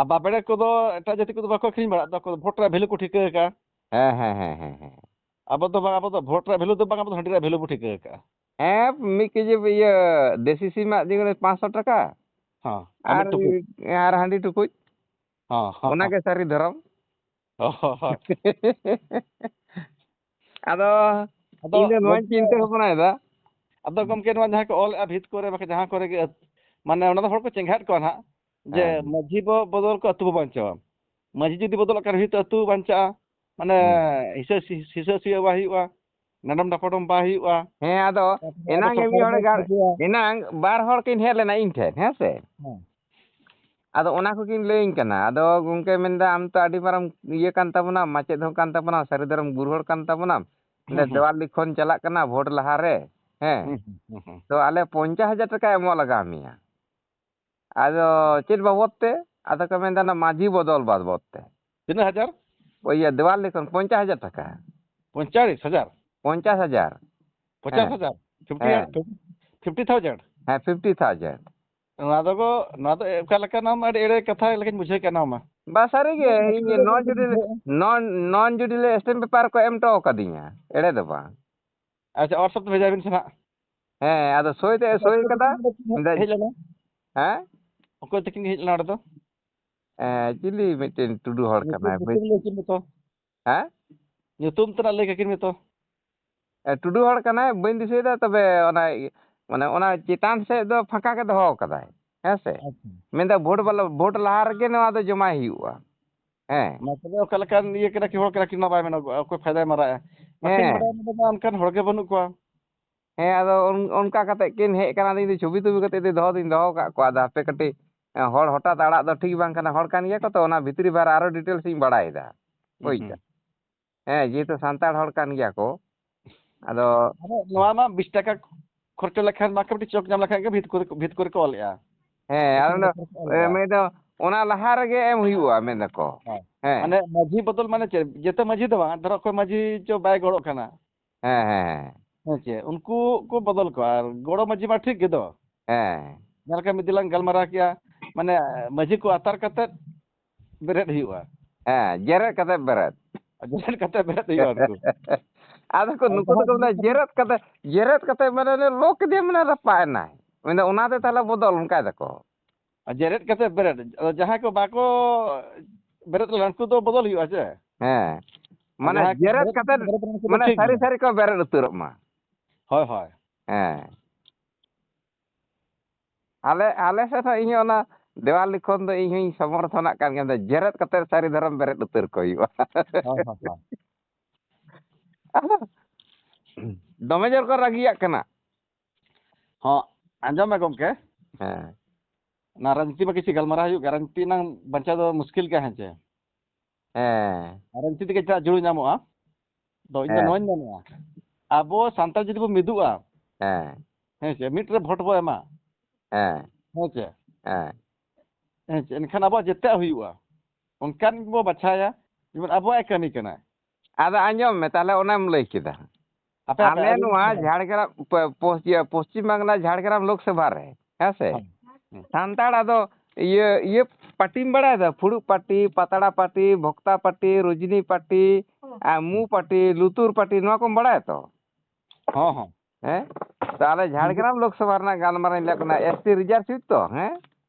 ᱟᱨ ᱵᱟᱵᱮᱲᱮ ᱠᱚᱫᱚ ᱮᱴᱟᱜ ᱡᱟᱹᱛᱤ ᱠᱚᱫᱚ ᱵᱟᱠᱚ ᱟᱹᱠᱷᱨᱤᱧ ᱵᱟᱲᱟᱜ ᱫᱚ, ᱟᱠᱚ ᱫᱚ ᱵᱷᱳᱴ ᱨᱮᱭᱟᱜ ᱵᱷᱮᱞᱩ ᱠᱚ ᱴᱷᱤᱠᱟᱹ ᱟᱠᱟᱜᱼᱟ᱾ ᱦᱮᱸ, ᱦᱮᱸ, ᱦᱮᱸ, ᱦᱮᱸ, ᱦᱮᱸ᱾ ᱟᱵᱚ ᱫᱚ ᱵᱟᱝ, ᱟᱵᱚ ᱫᱚ ᱵᱷᱳᱴ ᱨᱮᱭᱟᱜ ᱵᱷᱮᱞᱩ ᱫᱚ ᱵᱟᱝ, ᱟᱵᱚ ᱫᱚ ᱦᱟᱺᱰᱤ ᱨᱮᱭᱟᱜ ᱵᱷᱮᱞᱩ ᱵᱚ ᱴᱷᱤᱠᱟᱹ ᱟᱠᱟᱜᱼᱟ᱾ ᱦᱮᱸ, ᱢᱤᱫ ᱠᱮᱡᱤ ᱤᱭᱟᱹ ᱫᱮᱥᱤ ᱥᱤᱢᱟᱜ ᱡᱮ ᱯᱟᱸᱪᱥᱚ ᱴᱟᱠᱟ᱾ ᱦᱚᱸ, ᱟᱨ ᱟᱨ, ᱢᱤᱫ ᱴᱩᱠᱩᱡ᱾ ᱟᱨ ᱦᱟᱺᱰᱤ ᱴᱩᱠᱩᱡ᱾ ᱦᱚᱸ, ᱦᱚᱸ, ᱚᱱᱟ ᱦᱚᱸ᱾ ᱜᱮ ᱥᱟᱹᱨᱤ ᱫᱷᱚᱨᱚᱢ᱾ ᱦᱚᱸ, ᱦᱚᱸ, ᱦᱚᱸ᱾ ᱟᱫᱚ ᱟᱫᱚ ᱤᱧ ᱫᱚ ᱱᱚᱣᱟᱧ ᱜᱚᱢᱠᱮ, ᱪᱤᱱᱛᱟᱹ ᱵᱷᱟᱵᱽᱱᱟᱭᱮᱫᱟ᱾ ᱟᱫᱚ ᱜᱚᱢᱠᱮ, ᱱᱚᱣᱟ ᱡᱟᱦᱟᱸ ᱠᱚ ᱚᱞᱮᱜᱼᱟ ᱵᱷᱤᱛ ᱠᱚᱨᱮ, ᱵᱟᱠᱷᱟᱱ ᱡᱟᱦᱟᱸ ᱠᱚᱨᱮ ᱜᱮ, ᱢᱟᱱᱮ, ᱚᱱᱟ ᱫᱚ ᱦᱚᱲ ᱠᱚ ᱪᱮᱸᱜᱷᱟᱜ ᱠᱚᱣᱟ ᱱᱟᱦᱟᱜ, ᱡᱮ ᱦᱮᱸ᱾ ᱢᱟᱹᱡᱷᱤ ᱵᱚ ᱵᱚᱫᱚᱞ ᱠᱚ ᱟᱹᱛᱩ ᱵᱚ ᱵᱟᱧᱪᱟᱣᱟ᱾ ᱢᱟᱹᱡᱷᱤ ᱡᱩᱫᱤ ᱵᱚᱫᱚᱞᱚᱜ ᱠᱷᱟᱱ ᱦᱤᱛ ᱟᱹᱛᱩ ᱵᱟᱧᱪᱟᱜᱼᱟ, ᱢᱟᱱᱮ ᱦᱮᱸ᱾ ᱦᱤᱥᱟᱹ ᱥᱤ-, ᱦᱤᱥᱟᱹ ᱥᱩᱭᱟᱹ ᱵᱟᱭ ᱦᱩᱭᱩᱜᱼᱟ, ᱰᱟᱸᱰᱚᱢ ᱰᱟᱯᱚᱰᱚᱢ ᱵᱟᱭ ᱦᱩᱭᱩᱜᱼᱟ᱾ ᱦᱮᱸ, ᱟᱫᱚ ᱛᱟᱨᱯᱚᱨᱮ ᱟᱵᱚ ᱮᱱᱟᱝ ᱜᱮ ᱢᱤᱫ ᱥᱚᱢᱯᱚᱨᱠᱚ ᱦᱚᱲ ᱵᱚᱱ ᱜᱟ-, ᱴᱷᱤᱠᱟᱹᱭᱟ᱾ ᱮᱱᱟᱝ ᱵᱟᱨ ᱦᱚᱲ ᱠᱤᱱ ᱦᱮᱡ ᱞᱮᱱᱟ ᱤᱧ ᱴᱷᱮᱱ, ᱦᱮᱸ ᱥᱮ? ᱦᱮᱸ᱾ ᱟᱫᱚ ᱚᱱᱟ ᱠᱚᱜᱤᱧ ᱞᱟᱹᱭᱟᱹᱧ ᱠᱟᱱᱟ᱾ ᱟᱫᱚ ᱜᱚᱢᱠᱮ ᱢᱮᱱᱫᱟ, "ᱟᱢ ᱛᱚ ᱟᱹᱰᱤ ᱢᱟᱨᱟᱝ ᱤᱭᱟᱹ ᱠᱟᱱ ᱛᱟᱵᱚᱱᱟᱢ, ᱢᱟᱪᱮᱫ ᱦᱚᱸ ᱠᱟᱱ ᱛᱟᱵᱚᱱᱟᱢ, ᱥᱟᱹᱨᱤ ᱫᱷᱚᱨᱚᱢ ᱜᱩᱨᱩ ᱦᱚᱲ ᱠᱟᱱ ᱛᱟᱵᱚᱱᱟᱢ᱾ ᱚᱸᱰᱮ ᱦᱩᱸ, ᱦᱩᱸ᱾ ᱫᱮᱣᱟᱞ ᱞᱤᱠᱷᱚᱱ ᱪᱟᱞᱟᱜ ᱠᱟᱱᱟ ᱵᱷᱳᱴ ᱞᱟᱦᱟᱨᱮ, ᱦᱮᱸ᱾ ᱦᱩᱸ, ᱦᱩᱸ, ᱦᱩᱸ, ᱦᱩᱸ᱾ ᱛᱚ ᱟᱞᱮ ᱯᱚᱧᱪᱟᱥ ᱦᱟᱡᱟᱨ ᱴᱟᱠᱟ ᱮᱢᱚᱜ ᱞᱟᱜᱟᱣ ᱢᱮᱭᱟ᱾" ᱟᱫᱚ ᱪᱮᱫ ᱵᱟᱵᱚᱫ ᱛᱮ? ᱟᱫᱚ ᱠᱚ ᱢᱮᱱᱫᱟ, ᱚᱱᱟ ᱢᱟᱹᱡᱷᱤ ᱵᱚᱫᱚᱞ ᱵᱟᱵᱚᱫ ᱛᱮ᱾ ᱛᱤᱱᱟᱹᱜ ᱦᱟᱡᱟᱨ? ᱳᱭ ᱤᱭᱟᱹ, ᱫᱮᱣᱟᱞ ᱞᱤᱠᱷᱚᱱ ᱯᱚᱧᱪᱟᱥ ᱦᱟᱡᱟᱨ ᱴᱟᱠᱟ᱾ ᱯᱚᱧᱪᱟᱥ ᱦᱟᱡᱟᱨ? ᱯᱚᱧᱪᱟᱥ ᱦᱟᱡᱟᱨ᱾ ᱯᱚᱧᱪᱟᱥ ᱦᱟᱡᱟᱨ? ᱦᱮᱸ᱾ ᱯᱷᱤᱯᱴᱤ ᱦᱮᱸ᱾ ᱦᱟᱡᱟᱨ? Fifty thousand? ᱦᱮᱸ, ᱯᱷᱤᱯᱴᱤ ᱛᱷᱟᱣᱡᱮᱱᱰ᱾ ᱱᱚᱣᱟ ᱫᱚ ᱜᱚ-, ᱱᱚᱣᱟ ᱫᱚ ᱚᱠᱟ ᱞᱮᱠᱟ, ᱱᱚᱣᱟ ᱢᱟ ᱟᱹᱰᱤ ᱮᱲᱮ ᱠᱟᱛᱷᱟ ᱞᱮᱠᱟᱧ ᱵᱩᱡᱷᱟᱹᱣ ᱠᱮᱫ ᱱᱚᱣᱟ ᱢᱟ᱾ ᱵᱟ, ᱥᱟᱹᱨᱤ ᱜᱮ, ᱤᱧ ᱱᱚᱱ ᱡᱩᱰᱤ-, ᱱᱚᱱ, ᱱᱚᱱ ᱡᱩᱰᱤᱥᱤᱭᱟᱞ ᱥᱴᱮᱢᱯ ᱯᱮᱯᱟᱨ ᱠᱚ ᱮᱢ ᱦᱚᱴᱚ ᱟᱠᱟᱫᱤᱧᱟ, ᱮᱲᱮ ᱫᱚ ᱵᱟᱝ᱾ ᱟᱪᱪᱷᱟ, WhatsApp ᱛᱮ ᱵᱷᱮᱡᱟᱭ ᱵᱤᱱ ᱥᱮ ᱱᱟᱦᱟᱜ᱾ ᱦᱮᱸ, ᱟᱫᱚ ᱥᱳᱭ ᱛᱮ ᱥᱳᱭ ᱠᱟᱫᱟ᱾ ᱦᱮᱡ ᱞᱮᱱᱟ? ᱦᱮᱸ? ᱚᱠᱚᱭ ᱛᱟᱹᱠᱤᱱ ᱜᱮ ᱦᱮᱡ ᱞᱮᱱᱟ ᱚᱸᱰᱮ ᱫᱚ? ᱮᱸ, ᱪᱤᱞᱤ ᱢᱤᱫᱴᱮᱱ ᱴᱩᱰᱩ ᱦᱚᱲ ᱧᱩᱛᱩᱢ, ᱠᱟᱱᱟᱭ, ᱵᱟᱹᱧ ᱧᱩᱛᱩᱢ ᱞᱟᱹᱭ ᱠᱤᱱ ᱢᱮ ᱛᱚ᱾ ᱦᱮᱸ? ᱧᱩᱛᱩᱢ ᱛᱮᱱᱟᱜ ᱞᱟᱹᱭ ᱠᱟᱹᱠᱤᱱ ᱢᱮ ᱛᱚ᱾ ᱮ, ᱴᱩᱰᱩ ᱦᱚᱲ ᱠᱟᱱᱟᱭ, ᱵᱟᱹᱧ ᱫᱤᱥᱟᱹᱭᱮᱫᱟ, ᱛᱚᱵᱮ ᱚᱱᱟ, ᱢᱟᱱᱮ, ᱚᱱᱟ ᱪᱮᱛᱟᱱ ᱥᱮᱫ ᱫᱚ ᱯᱷᱟᱸᱠᱟ ᱜᱮ ᱫᱚᱦᱚ ᱠᱟᱫᱟᱭ, ᱦᱮᱸ ᱥᱮ? ᱟᱪᱪᱷᱟ᱾ ᱢᱮᱱᱫᱟ ᱵᱷᱳᱴ ᱵᱟᱞᱟ, ᱵᱷᱳᱴ ᱞᱟᱦᱟ ᱨᱮᱜᱮ ᱱᱚᱣᱟ ᱫᱚ ᱡᱚᱢᱟᱭ ᱦᱩᱭᱩᱜᱼᱟ᱾ ᱦᱮᱸ᱾ ᱢᱟ ᱛᱚᱵᱮ ᱚᱠᱟ ᱞᱮᱠᱟᱱ ᱤᱭᱟᱹ ᱠᱟᱱᱟ ᱠᱤ, ᱦᱚᱲ ᱠᱟᱱᱟ ᱠᱤ, ᱚᱱᱟ ᱵᱟᱭ ᱢᱮᱱᱚᱜᱚᱜᱼᱟ, ᱚᱠᱚᱭ ᱯᱷᱟᱭᱫᱟᱭ ᱢᱟᱨᱟᱜᱼᱟ? ᱵᱟᱹᱠᱤᱱ ᱦᱮᱸ᱾ ᱵᱟᱰᱟᱭᱟ, ᱱᱚᱰᱮ ᱢᱟ ᱚᱱᱠᱟᱱ ᱦᱚᱲ ᱜᱮ ᱵᱟᱹᱱᱩᱜ ᱠᱚᱣᱟ᱾ ᱦᱮᱸ, ᱟᱫᱚ ᱚᱱ-, ᱚᱱᱠᱟ ᱠᱟᱛᱮ ᱠᱤᱱ ᱦᱮᱡ ᱠᱟᱱᱟ, ᱟᱫᱚ ᱤᱧ ᱫᱚ ᱪᱷᱚᱵᱤ ᱛᱩᱵᱤ ᱠᱟᱛᱮ ᱫᱚ ᱫᱚᱦᱚ ᱫᱚᱧ ᱫᱚᱦᱚ ᱠᱟᱜ ᱠᱚᱣᱟ, ᱟᱫᱚ ᱦᱟᱯᱮ ᱠᱟᱹᱴᱤᱡ, ᱮ, ᱦᱚᱲ ᱦᱚᱴᱟᱛ ᱟᱲᱟᱜ ᱫᱚ ᱴᱷᱤᱠ ᱵᱟᱝ ᱠᱟᱱᱟ, ᱦᱚᱲ ᱠᱟᱱ ᱜᱮᱭᱟ ᱠᱚ ᱛᱚ, ᱚᱱᱟ ᱵᱷᱤᱛᱨᱤ ᱵᱟᱨ ᱟᱨᱚ details ᱤᱧ ᱵᱟᱲᱟᱭᱮᱫᱟ, ᱦᱩᱸ, ᱵᱩᱡᱽ ᱦᱩᱸ᱾ ᱫᱟ? ᱦᱮᱸ, ᱡᱮᱦᱮᱛᱩ ᱥᱟᱱᱛᱟᱲ ᱦᱚᱲ ᱠᱟᱱ ᱜᱮᱭᱟ ᱠᱚ, ᱟᱫᱚ ᱟᱫᱚ ᱱᱚᱣᱟ ᱢᱟ ᱵᱤᱥ ᱴᱟᱠᱟ ᱠᱷᱚᱨᱪᱟ ᱞᱮᱠᱷᱟᱱ ᱢᱟ ᱠᱟᱹᱴᱤᱡ ᱪᱚᱠ ᱧᱟᱢ ᱞᱮᱠᱷᱟᱱ ᱜᱮ ᱵᱷᱤᱛ ᱠᱚᱨᱮ, ᱵᱷᱤᱛ ᱠᱚᱨᱮ ᱠᱚ ᱚᱞᱮᱜᱼᱟ᱾ ᱦᱮᱸ, ᱟᱨ ᱵᱷᱤᱛ ᱚᱱᱟ, ᱠᱚᱨᱮ ᱠᱚ ᱮ, ᱚᱞᱮᱜᱼᱟ᱾ ᱢᱮᱱ ᱫᱚ ᱚᱱᱟ ᱞᱟᱦᱟ ᱨᱮᱜᱮ ᱮᱢ ᱦᱩᱭᱩᱜᱼᱟ, ᱢᱮᱱ ᱫᱟᱠᱚ᱾ ᱦᱮᱸ᱾ ᱦᱮᱸ᱾ ᱢᱟᱱᱮ ᱢᱟᱹᱡᱷᱤ ᱵᱚᱫᱚᱞ ᱢᱟᱱᱮ ᱪᱮᱫ? ᱡᱚᱛᱚ ᱢᱟᱹᱡᱷᱤ ᱫᱚ ᱵᱟᱝ, ᱫᱷᱚᱨᱚ ᱚᱠᱚᱭ ᱢᱟᱹᱡᱷᱤ ᱪᱚ ᱵᱟᱭ ᱜᱚᱲᱚᱜ ᱠᱟᱱᱟ᱾ ᱦᱮᱸ, ᱦᱮᱸ, ᱦᱮᱸ᱾ ᱦᱮᱸ ᱪᱮ? ᱩᱱᱠᱩ ᱠᱚ ᱵᱚᱫᱚᱞ ᱠᱚᱣᱟ, ᱟᱨ ᱜᱚᱲᱚ ᱢᱟᱹᱡᱷᱤ ᱢᱟ ᱴᱷᱤᱠ ᱜᱮ ᱫᱚ᱾ ᱦᱮᱸ᱾ ᱡᱟᱦᱟᱸ ᱞᱮᱠᱟ ᱢᱤᱫ ᱫᱤᱱ ᱞᱟᱝ ᱜᱟᱞᱢᱟᱨᱟᱣ ᱠᱮᱜᱼᱟ, ᱢᱟᱱᱮ ᱢᱟᱹᱡᱷᱤ ᱠᱚ ᱟᱛᱟᱨ ᱠᱟᱛᱮᱫ ᱵᱮᱨᱮᱫ ᱦᱩᱭᱩᱜᱼᱟ᱾ ᱦᱮᱸ, ᱡᱮᱨᱮᱫ ᱠᱟᱛᱮ ᱵᱮᱨᱮᱫ᱾ ᱡᱮᱨᱮᱫ ᱠᱟᱛᱮ ᱵᱮᱨᱮᱫ ᱦᱩᱭᱩᱜᱼᱟ ᱩᱱᱠᱩ᱾ ᱟᱫᱚ ᱠᱚ, ᱟᱨ ᱱᱩᱠᱩ ᱡᱟᱦᱟᱸ ᱫᱚᱠᱚ ᱢᱮᱱᱟ, ᱡᱤᱱᱤᱥ ᱠᱟᱱᱟ ᱡᱮᱨᱮᱫ ᱠᱟᱛᱮ, ᱡᱮᱨᱮᱫ ᱠᱟᱛᱮ ᱢᱟᱱᱮ ᱚᱱᱮ ᱞᱚ ᱠᱮᱫᱮᱭᱟ, ᱢᱟᱱᱮ ᱨᱟᱯᱟᱜ ᱮᱱᱟᱭ᱾ ᱢᱮᱱᱫᱟ ᱚᱱᱟ ᱫᱚ ᱛᱟᱦᱚᱞᱮ ᱵᱚᱫᱚᱞ, ᱚᱱᱠᱟᱭ ᱫᱟᱠᱚ᱾ ᱟᱨ ᱡᱮᱨᱮᱫ ᱠᱟᱛᱮ ᱵᱮᱨᱮᱫ, ᱟᱫᱚ ᱡᱟᱦᱟᱸᱭ ᱠᱚ ᱵᱟᱠᱚ ᱵᱮᱨᱮᱫ ᱞᱮᱱᱟ, ᱩᱱᱠᱩ ᱫᱚ ᱵᱚᱫᱚᱞ ᱦᱩᱭᱩᱜᱼᱟ ᱥᱮ? ᱦᱮᱸ᱾ ᱟᱨ ᱢᱟᱱᱮ ᱡᱟᱦᱟᱸᱭ ᱠᱚ ᱡᱮᱨᱮᱫ ᱵᱮᱨᱮᱫ, ᱠᱟᱛᱮ, ᱵᱮᱨᱮᱫ ᱞᱮᱱᱟ, ᱩᱱᱠᱩ ᱫᱚ ᱢᱟᱱᱮ ᱴᱷᱤᱠ ᱥᱟᱹᱨᱤ ᱜᱮᱭᱟ᱾ ᱥᱟᱹᱨᱤ ᱠᱚ ᱵᱮᱨᱮᱫ ᱩᱛᱟᱹᱨᱚᱜ ᱢᱟ᱾ ᱦᱳᱭ, ᱦᱳᱭ᱾ ᱦᱮᱸ᱾ ᱟᱞᱮ, ᱟᱞᱮ ᱥᱮᱫ ᱦᱚᱸ ᱤᱧ ᱦᱚᱸ ᱚᱱᱟ ᱫᱮᱣᱟᱞ ᱞᱤᱠᱷᱚᱱ ᱫᱚ ᱤᱧ ᱦᱚᱸᱧ ᱥᱚᱢᱚᱨᱛᱷᱚᱱᱟᱜ ᱠᱟᱱ ᱜᱮᱭᱟ᱾ ᱡᱮᱨᱮᱫ ᱠᱟᱛᱮ ᱥᱟᱹᱨᱤ ᱫᱷᱚᱨᱚᱢ ᱵᱮᱨᱮᱫ ᱩᱛᱟᱹᱨ ᱠᱚ ᱦᱩᱭᱩᱜᱼᱟ᱾ ᱦᱳᱭ, ᱦᱳᱭ, ᱦᱳᱭ᱾ ᱫᱚᱢᱮ ᱡᱳᱨ ᱠᱚ ᱨᱟᱹᱜᱤᱭᱟᱜ ᱠᱟᱱᱟ᱾ ᱦᱚᱸ, ᱟᱸᱡᱚᱢ ᱢᱮ ᱜᱚᱢᱠᱮ᱾ ᱦᱮᱸ᱾ ᱚᱱᱟ ᱨᱟᱡᱽᱱᱤᱛᱤ ᱢᱟ ᱠᱤᱪᱷᱩ ᱜᱟᱞᱢᱟᱨᱟᱣ ᱦᱩᱭᱩᱜ ᱜᱮᱭᱟ, ᱨᱟᱡᱽᱱᱤᱛᱤ ᱨᱮᱱᱟᱝ ᱵᱟᱧᱪᱟᱣ ᱫᱚ ᱢᱩᱥᱠᱤᱞ ᱜᱮᱭᱟ, ᱦᱮᱸ ᱪᱮ? ᱦᱮᱸ᱾ ᱨᱟᱡᱽᱱᱤᱛᱤ ᱛᱮᱜᱮ ᱪᱮᱫᱟᱜ ᱡᱩᱲᱩ ᱧᱟᱢᱚᱜᱼᱟ? ᱫᱚ ᱤᱧ ᱫᱚ ᱦᱮᱸ᱾ ᱱᱚᱣᱟᱧ ᱢᱮᱱᱮᱫᱼᱟ, ᱟᱵᱚ ᱥᱟᱱᱛᱟᱲ ᱡᱩᱫᱤ ᱵᱚ ᱢᱤᱫᱚᱜᱼᱟ, ᱦᱮᱸ᱾ ᱦᱮᱸ ᱪᱮ, ᱢᱤᱫ ᱨᱮ ᱵᱷᱳᱴ ᱵᱚ ᱮᱢᱟ, ᱦᱮᱸ᱾ ᱦᱮᱸ ᱪᱮ, ᱦᱮᱸ᱾ ᱦᱮᱸ ᱪᱮ? ᱮᱱᱠᱷᱟᱱ ᱟᱵᱚᱣᱟᱜ ᱡᱮᱛᱮᱭᱟᱜ ᱦᱩᱭᱩᱜᱼᱟ᱾ ᱚᱱᱠᱟᱱ ᱜᱮᱵᱚ ᱵᱟᱪᱷᱟᱭᱟ ᱡᱮᱢᱚᱱ ᱟᱵᱚᱣᱟᱜ ᱮ ᱠᱟᱹᱢᱤ ᱠᱟᱱᱟ᱾ ᱟᱫᱚ ᱟᱸᱡᱚᱢ ᱢᱮ ᱛᱟᱦᱞᱮ, ᱚᱱᱮᱢ ᱞᱟᱹᱭ ᱠᱮᱫᱟ᱾ ᱟᱯᱮ ᱟᱯᱮ ᱟᱞᱮ ᱟᱹᱰᱤ ᱱᱚᱣᱟ ᱱᱟᱯᱟᱭ᱾ ᱡᱷᱟᱲᱜᱨᱟᱢ ᱯᱚ- ᱯᱚᱥ- ᱤᱭᱟᱹ, ᱯᱚᱥᱪᱤᱢ ᱵᱟᱝᱞᱟ ᱡᱷᱟᱲᱜᱨᱟᱢ ᱞᱳᱠᱥᱚᱵᱷᱟ ᱨᱮ, ᱦᱮᱸ ᱥᱮ, ᱦᱮᱸ, ᱦᱮᱸ᱾ ᱥᱟᱱᱛᱟᱲ ᱟᱫᱚ ᱤᱭᱟᱹ ᱤᱭᱟᱹ ᱯᱟᱴᱤᱢ ᱵᱟᱲᱟᱭ ᱫᱟ? ᱯᱷᱩᱲᱩᱜ ᱯᱟᱴᱤ, ᱯᱟᱛᱲᱟ ᱯᱟᱴᱤ, ᱵᱷᱚᱠᱛᱟ ᱯᱟᱴᱤ, ᱨᱚᱡᱽᱱᱤ ᱯᱟᱴᱤ, ᱟᱨ ᱢᱩ ᱯᱟᱴᱤ, ᱞᱩᱛᱩᱨ ᱯᱟᱴᱤ, ᱱᱚᱣᱟ ᱠᱚᱢ ᱵᱟᱲᱟᱭᱟ ᱛᱚ? ᱦᱚᱸ, ᱦᱚᱸ᱾ ᱦᱮᱸ, ᱛᱟᱦᱞᱮ ᱡᱷᱟᱲᱜᱨᱟᱢ ᱞᱳᱠᱥᱚᱵᱷᱟ ᱨᱮᱱᱟᱜ ᱜᱟᱞᱢᱟᱨᱟᱣ ᱤᱧ ᱞᱟᱹᱭ ᱠᱟᱱᱟ, ᱮᱥ ᱴᱤ ᱨᱤᱡᱟᱨᱵᱷ ᱥᱤᱴ ᱛᱚ, ᱦᱮᱸ?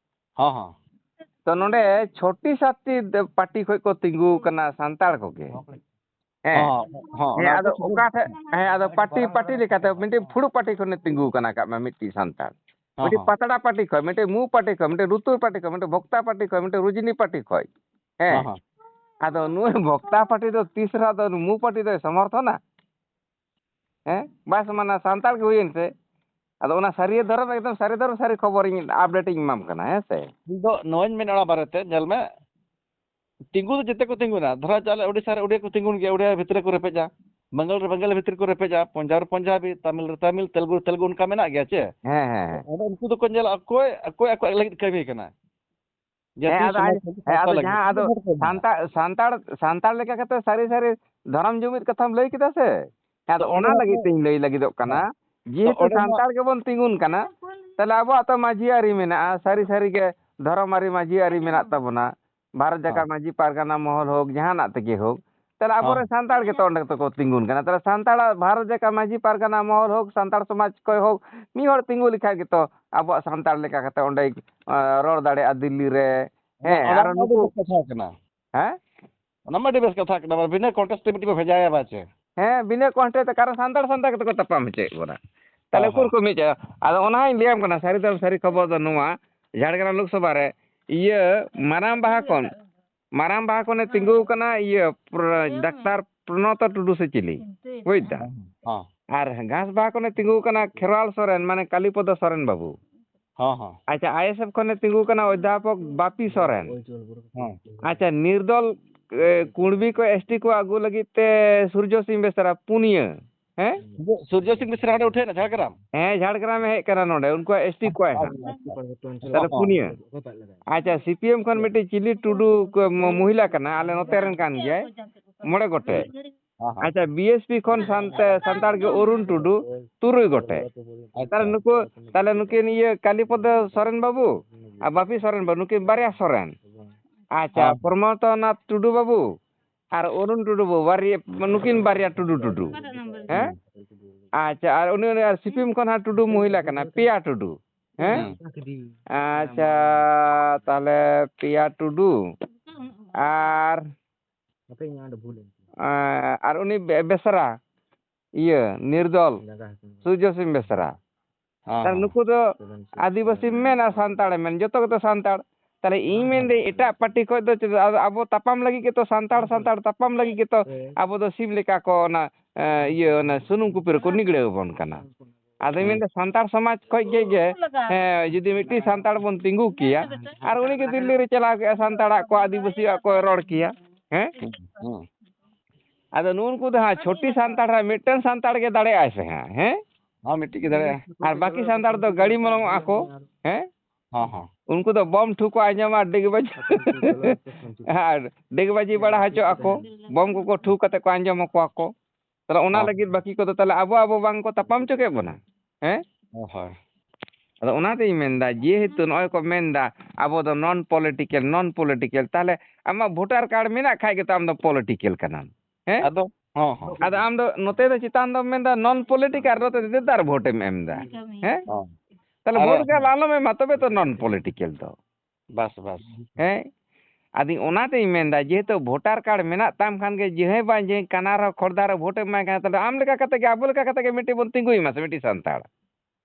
ᱦᱚᱸ, ᱦᱚᱸ᱾ ᱛᱚ ᱱᱚᱰᱮ ᱪᱷᱚᱴᱤ ᱥᱟᱛᱴᱤ ᱯᱟᱴᱤ ᱠᱷᱚᱡ ᱠᱚ ᱛᱤᱸᱜᱩ ᱠᱟᱱᱟ ᱥᱟᱱᱛᱟᱲ ᱠᱚᱜᱮ᱾ ᱦᱮᱸ, ᱦᱚᱸ, ᱦᱚᱸ, ᱦᱮᱸ, ᱚᱱᱟ ᱟᱫᱚ ᱫᱚ ᱥᱟᱹᱨᱤ ᱚᱠᱟ ᱠᱟᱛᱷᱟ ᱴᱷᱮᱡ, ᱠᱟᱱᱟ᱾ ᱦᱮᱸ, ᱟᱫᱚ ᱯᱟᱴᱤ ᱯᱟᱴᱤ ᱞᱮᱠᱟᱛᱮ ᱢᱤᱫᱴᱤᱡ ᱯᱷᱩᱲᱩᱜ ᱯᱟᱴᱤ ᱠᱷᱚᱱᱮ ᱛᱤᱸᱜᱩ ᱠᱟᱱᱟ, ᱠᱟᱜ ᱢᱮ ᱢᱤᱫᱴᱤᱡ ᱥᱟᱱᱛᱟᱲ, ᱦᱚᱸ, ᱢᱤᱫᱴᱤᱡ ᱦᱚᱸ᱾ ᱯᱟᱛᱲᱟ ᱯᱟᱴᱤ ᱠᱷᱚᱡ, ᱢᱤᱫᱴᱤᱡ ᱢᱩ ᱯᱟᱴᱤ ᱠᱷᱚᱡ, ᱢᱤᱫᱴᱤᱡ ᱞᱩᱛᱩᱨ ᱯᱟᱴᱤ ᱠᱷᱚᱡ, ᱢᱤᱫᱴᱤᱡ ᱵᱷᱚᱠᱛᱟ ᱯᱟᱴᱤ ᱠᱷᱚᱡ, ᱢᱤᱫᱴᱤᱡ ᱨᱩᱡᱽᱱᱤ ᱯᱟᱴᱤ ᱠᱷᱚᱡ᱾ ᱦᱮᱸ, ᱦᱚᱸ, ᱦᱚᱸ᱾ ᱟᱫᱚ ᱱᱩᱭ ᱵᱷᱚᱠᱛᱟ ᱯᱟᱴᱤ ᱫᱚ ᱛᱤᱥ ᱨᱮᱦᱚᱸ ᱟᱫᱚ ᱢᱩ ᱯᱟᱴᱤ ᱫᱚᱭ ᱥᱚᱢᱚᱨᱛᱷᱚᱱᱟ? ᱦᱮᱸ, ᱵᱟᱭ ᱥᱚᱢᱟᱱᱟ, ᱥᱟᱱᱛᱟᱲ ᱜᱮ ᱦᱩᱭᱮᱱ ᱥᱮ᱾ ᱟᱫᱚ ᱚᱱᱟ ᱥᱟᱹᱨᱤ ᱫᱷᱚᱨᱚᱢ, ᱮᱠᱫᱚᱢ ᱥᱟᱹᱨᱤ ᱫᱷᱚᱨᱚᱢ, ᱥᱟᱹᱨᱤ ᱠᱷᱚᱵᱚᱨ ᱤᱧ ᱟᱯᱰᱮᱴ ᱤᱧ ᱮᱢᱟᱢ ᱠᱟᱱᱟ, ᱦᱮᱸ ᱥᱮ᱾ ᱤᱧ ᱫᱚ ᱱᱚᱣᱟᱧ ᱢᱮᱱᱟ, ᱚᱱᱟ ᱵᱟᱨᱮᱛᱮ ᱧᱮᱞ ᱢᱮ, ᱛᱤᱸᱜᱩ ᱫᱚ ᱡᱮᱛᱮ ᱠᱚ ᱛᱤᱸᱜᱩᱱᱟ᱾ ᱫᱷᱚᱨᱟ ᱪᱟᱞᱮ ᱳᱰᱤᱥᱟ ᱨᱮ ᱳᱰᱤᱭᱟ ᱠᱚ ᱛᱤᱸᱜᱩᱱ ᱜᱮᱭᱟ, ᱳᱰᱤᱭᱟ ᱵᱷᱤᱛᱨᱤ ᱠᱚ ᱨᱮᱯᱮᱡᱟ, ᱵᱟᱝᱜᱟᱞ ᱨᱮ ᱵᱟᱝᱜᱟᱞ ᱵᱷᱤᱛᱨᱤ ᱠᱚ ᱨᱮᱯᱮᱡᱟ, ᱯᱚᱧᱡᱟᱵᱽ ᱨᱮ ᱯᱚᱧᱡᱟᱵᱤ, ᱛᱟᱢᱤᱞ ᱨᱮ ᱛᱟᱢᱤᱞ, ᱛᱮᱞᱜᱩ ᱨᱮ ᱛᱮᱞᱜᱩ, ᱚᱱᱠᱟ ᱢᱮᱱᱟᱜ ᱜᱮᱭᱟ ᱪᱮ? ᱦᱮᱸ, ᱦᱮᱸ, ᱦᱮᱸ᱾ ᱚᱸᱰᱮ ᱩᱱᱠᱩ ᱫᱚᱠᱚ ᱧᱮᱞᱟ ᱚᱠᱚᱭ, ᱚᱠᱚᱭ ᱟᱠᱚᱣᱟᱜ ᱞᱟᱹᱜᱤᱫ ᱠᱟᱹᱢᱤ ᱠᱟᱱᱟ᱾ ᱦᱮᱸ, ᱡᱟᱹᱛᱤ ᱟᱫᱚ, ᱥᱚᱢᱟᱡᱽ ᱟᱡ- ᱞᱟᱹᱜᱤᱫ, ᱦᱮᱸ, ᱟᱫᱚ ᱥᱟᱶᱛᱟ ᱞᱟᱹᱜᱤᱫ᱾ ᱡᱟᱦᱟᱸ ᱟᱫᱚ ᱩᱱᱠᱩ ᱦᱚᱲ ᱠᱚ ᱢᱮᱱᱟ᱾ ᱥᱟᱱᱛᱟᱲ, ᱥᱟᱱᱛᱟᱲ, ᱥᱟᱱᱛᱟᱲ ᱞᱮᱠᱟ ᱠᱟᱛᱮ ᱥᱟᱹᱨᱤ ᱥᱟᱹᱨᱤ ᱫᱷᱚᱨᱚᱢ ᱡᱩᱢᱤᱫ ᱠᱟᱛᱷᱟᱢ ᱞᱟᱹᱭ ᱠᱮᱫᱟ ᱥᱮ, ᱟᱫᱚ ᱛᱚ ᱚᱸᱰᱮ ᱚᱱᱟ ᱢᱟ ᱞᱟᱹᱜᱤᱫ ᱦᱮᱸ, ᱛᱮᱧ ᱞᱟᱹᱭ ᱞᱟᱹᱜᱤᱫᱚᱜ ᱠᱟᱱᱟ᱾ ᱦᱮᱸ᱾ ᱛᱚ ᱡᱮᱦᱮᱛᱩ ᱚᱸᱰᱮ ᱢᱟ ᱥᱟᱱᱛᱟᱲ ᱜᱮᱵᱚᱱ ᱛᱤᱸᱜᱩᱱ ᱠᱟᱱᱟ, ᱛᱟᱦᱞᱮ ᱟᱵᱚᱣᱟᱜ ᱛᱚ ᱢᱟᱹᱡᱷᱤ ᱟᱹᱨᱤ ᱢᱮᱱᱟᱜᱼᱟ, ᱥᱟᱹᱨᱤ ᱥᱟᱹᱨᱤ ᱜᱮ ᱫᱷᱚᱨᱚᱢ ᱟᱹᱨᱤ ᱢᱟᱹᱡᱷᱤ ᱟᱹᱨᱤ ᱢᱮᱱᱟᱜ ᱛᱟᱵᱚᱱᱟ, ᱵᱷᱟᱨᱚᱛ ᱡᱟᱠᱟᱛ ᱦᱮᱸ᱾ ᱢᱟᱹᱡᱷᱤ ᱯᱟᱨᱜᱟᱱᱟ ᱢᱚᱦᱚᱞ ᱦᱳᱠ, ᱡᱟᱦᱟᱱᱟᱜ ᱛᱮᱜᱮ ᱦᱳᱠ, ᱛᱟᱦᱞᱮ ᱟᱵᱚᱨᱮᱱ ᱦᱮᱸ᱾ ᱥᱟᱱᱛᱟᱲ ᱜᱮᱛᱚ ᱚᱸᱰᱮ ᱫᱚᱠᱚ ᱛᱤᱸᱜᱩᱱ ᱠᱟᱱᱟ᱾ ᱛᱟᱦᱞᱮ ᱥᱟᱱᱛᱟᱲᱟᱜ ᱵᱷᱟᱨᱚᱛ ᱡᱟᱠᱟᱛ ᱢᱟᱹᱡᱷᱤ ᱯᱟᱨᱜᱟᱱᱟ ᱢᱚᱦᱚᱞ ᱦᱳᱠ, ᱥᱟᱱᱛᱟᱲ ᱥᱚᱢᱟᱡᱽ ᱠᱚᱭ ᱦᱳᱠ, ᱢᱤᱫ ᱦᱚᱲ ᱛᱤᱸᱜᱩ ᱞᱮᱠᱷᱟᱡ ᱜᱮᱛᱚ ᱟᱵᱚᱣᱟᱜ ᱥᱟᱱᱛᱟᱲ ᱞᱮᱠᱟ ᱠᱟᱛᱮ ᱚᱸᱰᱮ, ᱮᱸ, ᱨᱚᱲ ᱫᱟᱲᱮᱭᱟᱜᱼᱟ ᱫᱤᱞᱞᱤ ᱨᱮ᱾ ᱚᱱᱟ, ᱦᱮᱸ, ᱚᱱᱟ ᱟᱨ ᱢᱟ ᱟᱹᱰᱤ ᱱᱩᱠᱩ, ᱵᱮᱥ ᱠᱟᱛᱷᱟ ᱠᱟᱱᱟ᱾ ᱦᱮᱸ? ᱚᱱᱟ ᱢᱟ ᱟᱹᱰᱤ ᱵᱮᱥ ᱠᱟᱛᱷᱟ ᱠᱟᱱᱟ, ᱵᱤᱱᱟᱹ contest ᱛᱮ ᱢᱤᱫᱴᱤᱡ ᱵᱚ ᱵᱷᱮᱡᱟᱭᱟ ᱵᱟᱪᱮ᱾ ᱦᱮᱸ, ᱵᱤᱱᱟᱹ contest ᱛᱮ, ᱠᱟᱨᱚᱱ ᱥᱟᱱᱛᱟᱲ ᱥᱟᱱᱛᱟᱲ ᱠᱟᱛᱮ ᱠᱚ ᱛᱟᱯᱟᱢ ᱦᱚᱪᱚᱭᱮᱫ ᱵᱚᱱᱟ᱾ ᱛᱟᱦᱞᱮ ᱦᱮᱸ, ᱩᱠᱩᱨ ᱦᱮᱸ᱾ ᱠᱚ ᱢᱤᱫ ᱡᱟᱭᱜᱟ? ᱟᱫᱚ ᱚᱱᱟᱧ ᱞᱟᱹᱭᱟᱢ ᱠᱟᱱᱟ, ᱥᱟᱹᱨᱤ ᱫᱚ ᱥᱟᱹᱨᱤ ᱠᱷᱚᱵᱚᱨ ᱫᱚ ᱱᱚᱣᱟ, ᱡᱷᱟᱲᱜᱨᱟᱢ ᱞᱳᱠᱥᱚᱵᱷᱟ ᱨᱮ ᱤᱭᱟᱹ ᱢᱟᱨᱟᱝ ᱵᱟᱦᱟ ᱠᱷᱚᱱ, ᱢᱟᱨᱟᱝ ᱵᱟᱦᱟ ᱠᱷᱚᱱᱮ ᱛᱤᱸᱜᱩ ᱠᱟᱱᱟ ᱤᱭᱟᱹ ᱯᱨᱚ-, ᱰᱟᱠᱛᱟᱨ ᱯᱨᱚᱱᱚᱛ ᱴᱩᱰᱩ ᱥᱮ ᱪᱤᱞᱤ, ᱵᱩᱡᱽ ᱫᱟ? ᱦᱮᱸ, ᱦᱮᱸ᱾ ᱟᱨ ᱜᱷᱟᱥ ᱵᱟᱦᱟ ᱠᱷᱚᱱᱮ ᱛᱤᱸᱜᱩ ᱠᱟᱱᱟ ᱠᱷᱮᱨᱣᱟᱞ ᱥᱚᱨᱮᱱ, ᱢᱟᱱᱮ ᱠᱟᱞᱤᱯᱚᱫᱚ ᱥᱚᱨᱮᱱ ᱵᱟᱹᱵᱩ᱾ ᱦᱚᱸ, ᱦᱚᱸ᱾ ᱟᱪᱪᱷᱟ, ᱟᱭ ᱮᱥ ᱮᱯᱷ ᱠᱷᱚᱱᱮ ᱛᱤᱸᱜᱩ ᱠᱟᱱᱟ ᱚᱫᱽᱫᱷᱟᱯᱚᱠ ᱵᱟᱯᱤ ᱥᱚᱨᱮᱱ᱾ ᱦᱚᱸ᱾ ᱟᱪᱪᱷᱟ, ᱱᱤᱨᱫᱚᱞ, ᱮ, ᱠᱩᱬᱵᱤ ᱠᱚ, ᱮᱥ ᱴᱤ ᱠᱚ ᱟᱹᱜᱩ ᱞᱟᱹᱜᱤᱫ ᱛᱮ ᱥᱩᱨᱡᱚ ᱥᱤᱝ ᱵᱮᱥᱨᱟ ᱯᱩᱱᱭᱟᱹ᱾ ᱦᱮᱸ? ᱥᱩᱨᱡᱚ ᱥᱤᱝ ᱢᱤᱥᱨᱟ ᱦᱟᱸᱰᱮ ᱩᱴᱷᱟᱹᱣ ᱮᱱᱟ ᱡᱷᱟᱲᱜᱨᱟᱢ᱾ ᱦᱮᱸ, ᱡᱷᱟᱲᱜᱨᱟᱢ ᱮ ᱦᱮᱡ ᱠᱟᱱᱟ ᱱᱚᱰᱮ, ᱩᱱᱠᱩᱣᱟᱜ ᱮᱥ ᱴᱤ ᱠᱚ ᱮᱢᱟ᱾ ᱛᱟᱦᱞᱮ ᱯᱩᱱᱭᱟᱹ᱾ ᱟᱪᱪᱷᱟ, ᱥᱤ ᱯᱤ ᱮᱢ ᱠᱷᱚᱱ ᱢᱤᱫᱴᱤᱡ ᱪᱤᱞᱤ ᱴᱩᱰᱩ ᱠᱚ ᱢᱚ-, ᱢᱚᱦᱤᱞᱟ ᱠᱟᱱᱟ, ᱟᱞᱮ ᱱᱚᱛᱮ ᱨᱮᱱ ᱠᱟᱱ ᱜᱮᱭᱟᱭ, ᱢᱚᱬᱮ ᱜᱚᱴᱮᱡ᱾ ᱦᱮᱸ, ᱦᱮᱸ᱾ ᱟᱪᱪᱷᱟ, ᱵᱤ ᱮᱥ ᱯᱤ ᱠᱷᱚᱱ ᱥᱟᱱᱛᱮ-, ᱥᱟᱱᱛᱟᱲ ᱜᱮ ᱚᱨᱩᱱ ᱴᱩᱰᱩ, ᱛᱩᱨᱩᱭ ᱜᱚᱴᱮᱡ᱾ ᱟᱪᱪᱷᱟ᱾ ᱛᱟᱦᱞᱮ ᱱᱩᱠᱩ, ᱛᱟᱦᱞᱮ ᱱᱩᱠᱤᱱ ᱤᱭᱟᱹ ᱠᱟᱞᱤᱯᱚᱫᱚ ᱥᱚᱨᱮᱱ ᱵᱟᱹᱵᱩ ᱟᱨ ᱵᱟᱯᱤ ᱥᱚᱨᱮᱱ ᱵᱟᱹᱵᱩ, ᱱᱩᱠᱤᱱ ᱵᱟᱨᱭᱟ ᱥᱚᱨᱮᱱ᱾ ᱟᱪᱪᱷᱟ, ᱦᱮᱸ᱾ ᱯᱨᱚᱢᱚᱛᱚᱱᱟᱛᱷ ᱴᱩᱰᱩ ᱵᱟᱹᱵᱩ ᱟᱨ ᱚᱨᱩᱱ ᱴᱩᱰᱩ ᱵᱟᱹᱵᱩ, ᱵᱟᱨᱭᱟ, ᱱᱩᱠᱤᱱ ᱵᱟᱨᱭᱟ ᱴᱩᱰᱩ, ᱴᱩᱰᱩ᱾ ᱦᱮᱸ? ᱦᱮᱸ᱾ ᱟᱪᱪᱷᱟ, ᱟᱨ ᱩᱱᱤ, ᱩᱱᱤ ᱟᱨ ᱥᱤᱯᱤᱢ ᱠᱷᱚᱱ ᱦᱟᱸᱜ ᱴᱩᱰᱩ ᱢᱚᱦᱤᱞᱟ ᱠᱟᱱᱟ, ᱯᱮᱭᱟ ᱴᱩᱰᱩ᱾ ᱦᱮᱸ? ᱦᱩᱸ᱾ ᱟᱪᱪᱷᱟ, ᱛᱟᱦᱞᱮ ᱯᱮᱭᱟ ᱴᱩᱰᱩ᱾ ᱟᱨ ᱦᱟᱯᱮ, ᱤᱧᱟᱹᱜ ᱚᱸᱰᱮ ᱵᱷᱩᱞ ᱮᱱ ᱛᱤᱧᱟ᱾ ᱮᱸ, ᱟᱨ ᱩᱱᱤ ᱵᱮ-, ᱵᱮᱥᱨᱟ, ᱤᱭᱟᱹ, ᱱᱤᱨᱫᱚᱞ, ᱡᱟᱸᱜᱟ ᱦᱟᱹᱥᱩ᱾ ᱥᱩᱨᱡᱚ ᱥᱤᱝ ᱵᱮᱥᱨᱟ᱾ ᱦᱮᱸ, ᱛᱟᱦᱞᱮ ᱦᱮᱸ᱾ ᱱᱩᱠᱩ ᱫᱚ ᱥᱮᱵᱷᱮᱱ ᱥᱤᱠᱥ ᱟᱹᱫᱤᱵᱟᱹᱥᱤ ᱥᱮᱵᱷᱮᱱ ᱢᱮᱱ ᱟᱨ ᱥᱤᱠᱥ᱾ ᱥᱟᱱᱛᱟᱲᱮ ᱢᱮᱱ, ᱡᱚᱛᱚ ᱜᱮᱛᱚ ᱥᱟᱱᱛᱟᱲ᱾ ᱛᱟᱦᱞᱮ ᱤᱧ ᱦᱮᱸ, ᱢᱮᱱᱫᱟᱹᱧ, ᱦᱮᱸ᱾ ᱮᱴᱟᱜ ᱯᱟᱨᱴᱤ ᱠᱷᱚᱡ ᱫᱚ ᱪᱮᱫ, ᱟᱫᱚ ᱟᱵᱚ ᱛᱟᱯᱟᱢ ᱞᱟᱹᱜᱤᱫ ᱜᱮᱛᱚ ᱥᱟᱱᱛᱟᱲ, ᱦᱮᱸ᱾ ᱥᱟᱱᱛᱟᱲ ᱛᱟᱯᱟᱢ ᱞᱟᱹᱜᱤᱫ ᱜᱮᱛᱚ ᱦᱮᱸ᱾ ᱟᱵᱚ ᱫᱚ ᱥᱤᱢ ᱞᱮᱠᱟ ᱠᱚ ᱚᱱᱟ, ᱮᱸ, ᱤᱭᱟᱹ, ᱚᱱᱟ ᱥᱩᱱᱩᱢ ᱠᱩᱯᱤ ᱨᱮᱠᱚ ᱱᱤᱜᱽᱲᱟᱹᱣ ᱟᱵᱚᱱ ᱠᱟᱱᱟ᱾ ᱟᱫᱚᱧ ᱦᱩᱸ᱾ ᱢᱮᱱᱫᱟ, ᱥᱟᱱᱛᱟᱲ ᱥᱚᱢᱟᱡᱽ ᱠᱷᱚᱡ ᱜᱮ, ᱜᱮ, ᱦᱮᱸ, ᱡᱩᱫᱤ ᱢᱤᱫᱴᱤᱡ ᱥᱟᱱᱛᱟᱲ ᱵᱚᱱ ᱛᱤᱸᱜᱩ ᱠᱮᱭᱟ, ᱟᱨ ᱩᱱᱤ ᱜᱮ ᱫᱤᱞᱞᱤ ᱨᱮ ᱪᱟᱞᱟᱣ ᱠᱮᱜᱼᱟ, ᱥᱟᱱᱛᱟᱲᱟᱜ ᱠᱚ, ᱟᱹᱫᱤᱵᱟᱹᱥᱤᱭᱟᱜ ᱠᱚ ᱨᱚᱲ ᱠᱮᱭᱟ, ᱦᱮᱸ? ᱦᱩᱸ, ᱦᱩᱸ᱾ ᱟᱫᱚ ᱱᱩᱜᱼᱩ ᱱᱩᱠᱩ ᱫᱚ ᱦᱟᱸᱜ ᱪᱷᱚᱴᱤ ᱥᱟᱱᱛᱟᱲ ᱨᱮ ᱢᱤᱫᱴᱟᱝ ᱥᱟᱱᱛᱟᱲ ᱜᱮ ᱫᱟᱲᱮᱭᱟᱜᱼᱟᱭ ᱥᱮ ᱦᱟᱸᱜ, ᱦᱮᱸ? ᱦᱚᱸ, ᱢᱤᱫᱴᱤᱡ ᱜᱮ ᱫᱟᱲᱮᱭᱟᱜᱼᱟ᱾ ᱟᱨ ᱵᱟᱹᱠᱤ ᱥᱟᱱᱛᱟᱲ ᱫᱚ ᱜᱟᱹᱲᱤ ᱢᱚᱞᱚᱝᱚᱜᱼᱟ ᱠᱚ, ᱦᱮᱸ? ᱦᱚᱸ, ᱦᱚᱸ᱾ ᱩᱱᱠᱩ ᱫᱚ ᱵᱚᱢ ᱴᱷᱩ ᱠᱚ ᱟᱸᱡᱚᱢᱟ, ᱰᱤᱜᱽ ᱵᱟᱡᱤ, ᱟᱨ ᱰᱤᱜᱽ ᱵᱟᱡᱤ ᱵᱟᱲᱟ ᱦᱚᱪᱚᱜ ᱟᱠᱚ, ᱵᱚᱢ ᱠᱚᱠᱚ ᱴᱷᱩ ᱠᱟᱛᱮ ᱠᱚ ᱟᱸᱡᱚᱢ ᱟᱠᱚᱣᱟ ᱠᱚ᱾ ᱛᱟᱦᱞᱮ ᱚᱱᱟ ᱦᱚᱸ᱾ ᱞᱟᱹᱜᱤᱫ ᱵᱟᱹᱠᱤ ᱠᱚᱫᱚ ᱛᱟᱦᱞᱮ ᱟᱵᱚ, ᱟᱵᱚ ᱵᱟᱝ ᱠᱚ ᱛᱟᱯᱟᱢ ᱦᱚᱪᱚ ᱠᱮᱫ ᱵᱚᱱᱟ? ᱦᱮᱸ? ᱦᱳᱭ᱾ ᱟᱫᱚ ᱚᱱᱟᱛᱤᱧ ᱢᱮᱱᱫᱟ, ᱡᱮᱦᱮᱛᱩ ᱱᱚᱜᱼᱚᱭ ᱠᱚ ᱢᱮᱱᱫᱟ, ᱟᱵᱚ ᱫᱚ non political, non political, ᱛᱟᱦᱞᱮ ᱟᱢᱟᱜ voter card ᱢᱮᱱᱟᱜ ᱠᱷᱟᱡ ᱜᱮᱛᱚ ᱟᱢ ᱫᱚ political ᱠᱟᱱᱟᱢ, ᱦᱮᱸ? ᱟᱫᱚ, ᱦᱚᱸ, ᱦᱚᱸ᱾ ᱟᱫᱚ ᱟᱢ ᱫᱚ ᱱᱚᱛᱮ ᱫᱚ ᱪᱮᱛᱟᱱ ᱫᱚᱢ ᱢᱮᱱᱫᱟ non political, ᱟᱨ ᱱᱚᱛᱮ ᱫᱚ ᱪᱮᱫᱟᱜ ᱵᱷᱳᱴ ᱮᱢ ᱮᱢ ᱮᱫᱟ? ᱦᱮᱸ? ᱦᱚᱸ᱾ ᱛᱟᱦᱞᱮ ᱟᱨ ᱵᱷᱳᱴ ᱜᱮ ᱟᱞᱚᱢ ᱮᱢᱟ, ᱛᱚᱵᱮ ᱛᱚ non political ᱫᱚ᱾ ᱵᱟᱥ, ᱵᱟᱥ᱾ ᱦᱮᱸ? ᱟᱫᱚ ᱚᱱᱟᱛᱤᱧ ᱢᱮᱱᱫᱟ, ᱡᱮᱦᱮᱛᱩ voter card ᱢᱮᱱᱟᱜ ᱛᱟᱢ ᱠᱷᱟᱱ ᱜᱮ, ᱡᱟᱦᱟᱸᱭ ᱵᱟᱝ ᱡᱟᱦᱟᱸᱭ ᱠᱟᱱᱟ ᱨᱮᱦᱚᱸ, ᱠᱷᱚᱲᱫᱟ ᱨᱮ ᱵᱷᱳᱴ ᱮᱢ ᱮᱢᱟᱭ ᱠᱟᱱᱟ, ᱛᱟᱦᱞᱮ ᱟᱢ ᱞᱮᱠᱟ ᱠᱟᱛᱮ ᱜᱮ, ᱟᱵᱚ ᱞᱮᱠᱟ ᱠᱟᱛᱮ ᱜᱮ ᱢᱤᱫᱴᱤᱡ ᱵᱚᱱ ᱛᱤᱸᱜᱩᱭ ᱢᱟ ᱥᱮ, ᱢᱤᱫᱴᱤᱡ ᱥᱟᱱᱛᱟᱲ᱾